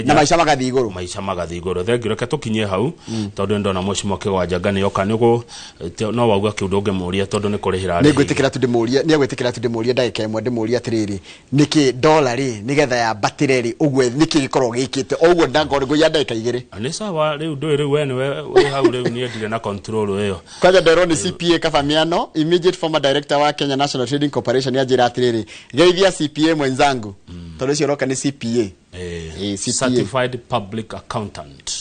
na maica magathiĩ igũrũ. Maica magathiĩ igũrũ. Thengiũ, reke tũkinyie hau, tondũ ndona Mheshimiwa Kĩgwanja nĩoka, nĩũgũ no wauga kĩũndũ ũngĩmũria tondũ nĩ kũrĩhĩra arĩhĩire. Nĩngwĩtĩkĩra tu ndĩmũrie, nĩegwĩtĩkĩra tu ndĩmũrie ndagĩka ĩmwe, ndĩmũrie atĩrĩrĩ, nĩkĩ dola rĩ, nĩgetha yambatĩre rĩ, ũguo nĩkĩ gĩkoragwo gĩkĩte, o ũguo ndangorwo ngũiya ndagĩka igĩrĩ. Nĩ sawa, rĩu ndũĩ rĩu we nĩwe wĩ hau rĩu niĩ ndirĩ na control ĩyo. Kwanja nderwo nĩ CPA Kabamiano, immediate former director wa Kenya National Trading Corporation, yanjĩra atĩrĩrĩ, geithia CPA mwenzangu. Tondũ ũcio ũroka nĩ CPA. CPA. Certified Public Accountant.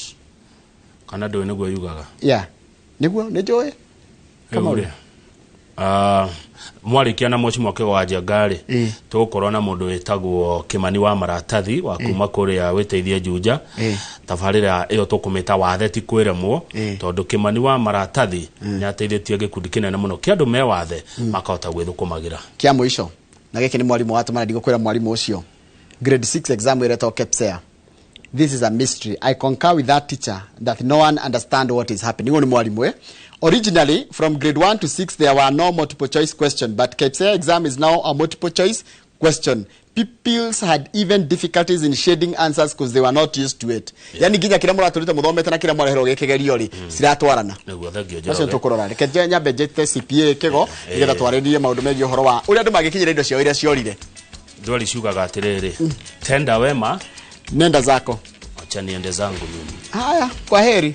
Kana ndũĩ nĩguo yugaga? Yeah. Nĩguo, nĩ njũĩ. Kamau. Mwarĩkia na Mheshimiwa Kĩgwanja rĩ, tũgũkorwo na mũndũ wĩtagwo Kĩmani wa Maratathi wa kuma kũrĩa wĩteithie Juja. Tabarĩra ĩyo tũkũmĩta wathe ti kwĩremwo, tondũ Kĩmani wa Maratathi nĩ ateithĩtie gĩkundi kĩnene mũno kĩa andũ me wathe makahota gwĩthũkũmagĩra. Kĩa mũico, na gĩkĩ nĩ mwarimũ watũmana, ndigũkwĩra mwarimũ ũcio. Grade 6 exam ĩretwo KPSEA. This is a mystery. I concur with that teacher that no one understand what is happening. Nĩ mwarimũ, Originally, from grade 1 to 6, there were no multiple choice question, but KPSEA exam is now a multiple choice question. Pupils had even difficulties in shading answers because they were not used to it. Yani nginya kĩrĩa mũratũrĩte mũthomete na kĩrĩa mwareherwo gĩkĩgerio rĩ, ciratwarana. Nĩguo, thengiũ Macio Njoroge. tũkũrora. Reke nyambe njĩte CPA Kĩgo, nĩgetha twarĩrie maũndũ megiĩ ũhoro wa ũrĩa andũ mangĩkinyĩra indo ciao iria ciorire. Ndwari ciugaga atĩrĩrĩ, tenda wema, nenda zako. Acha niende zangu mimi. Haya, kwa heri.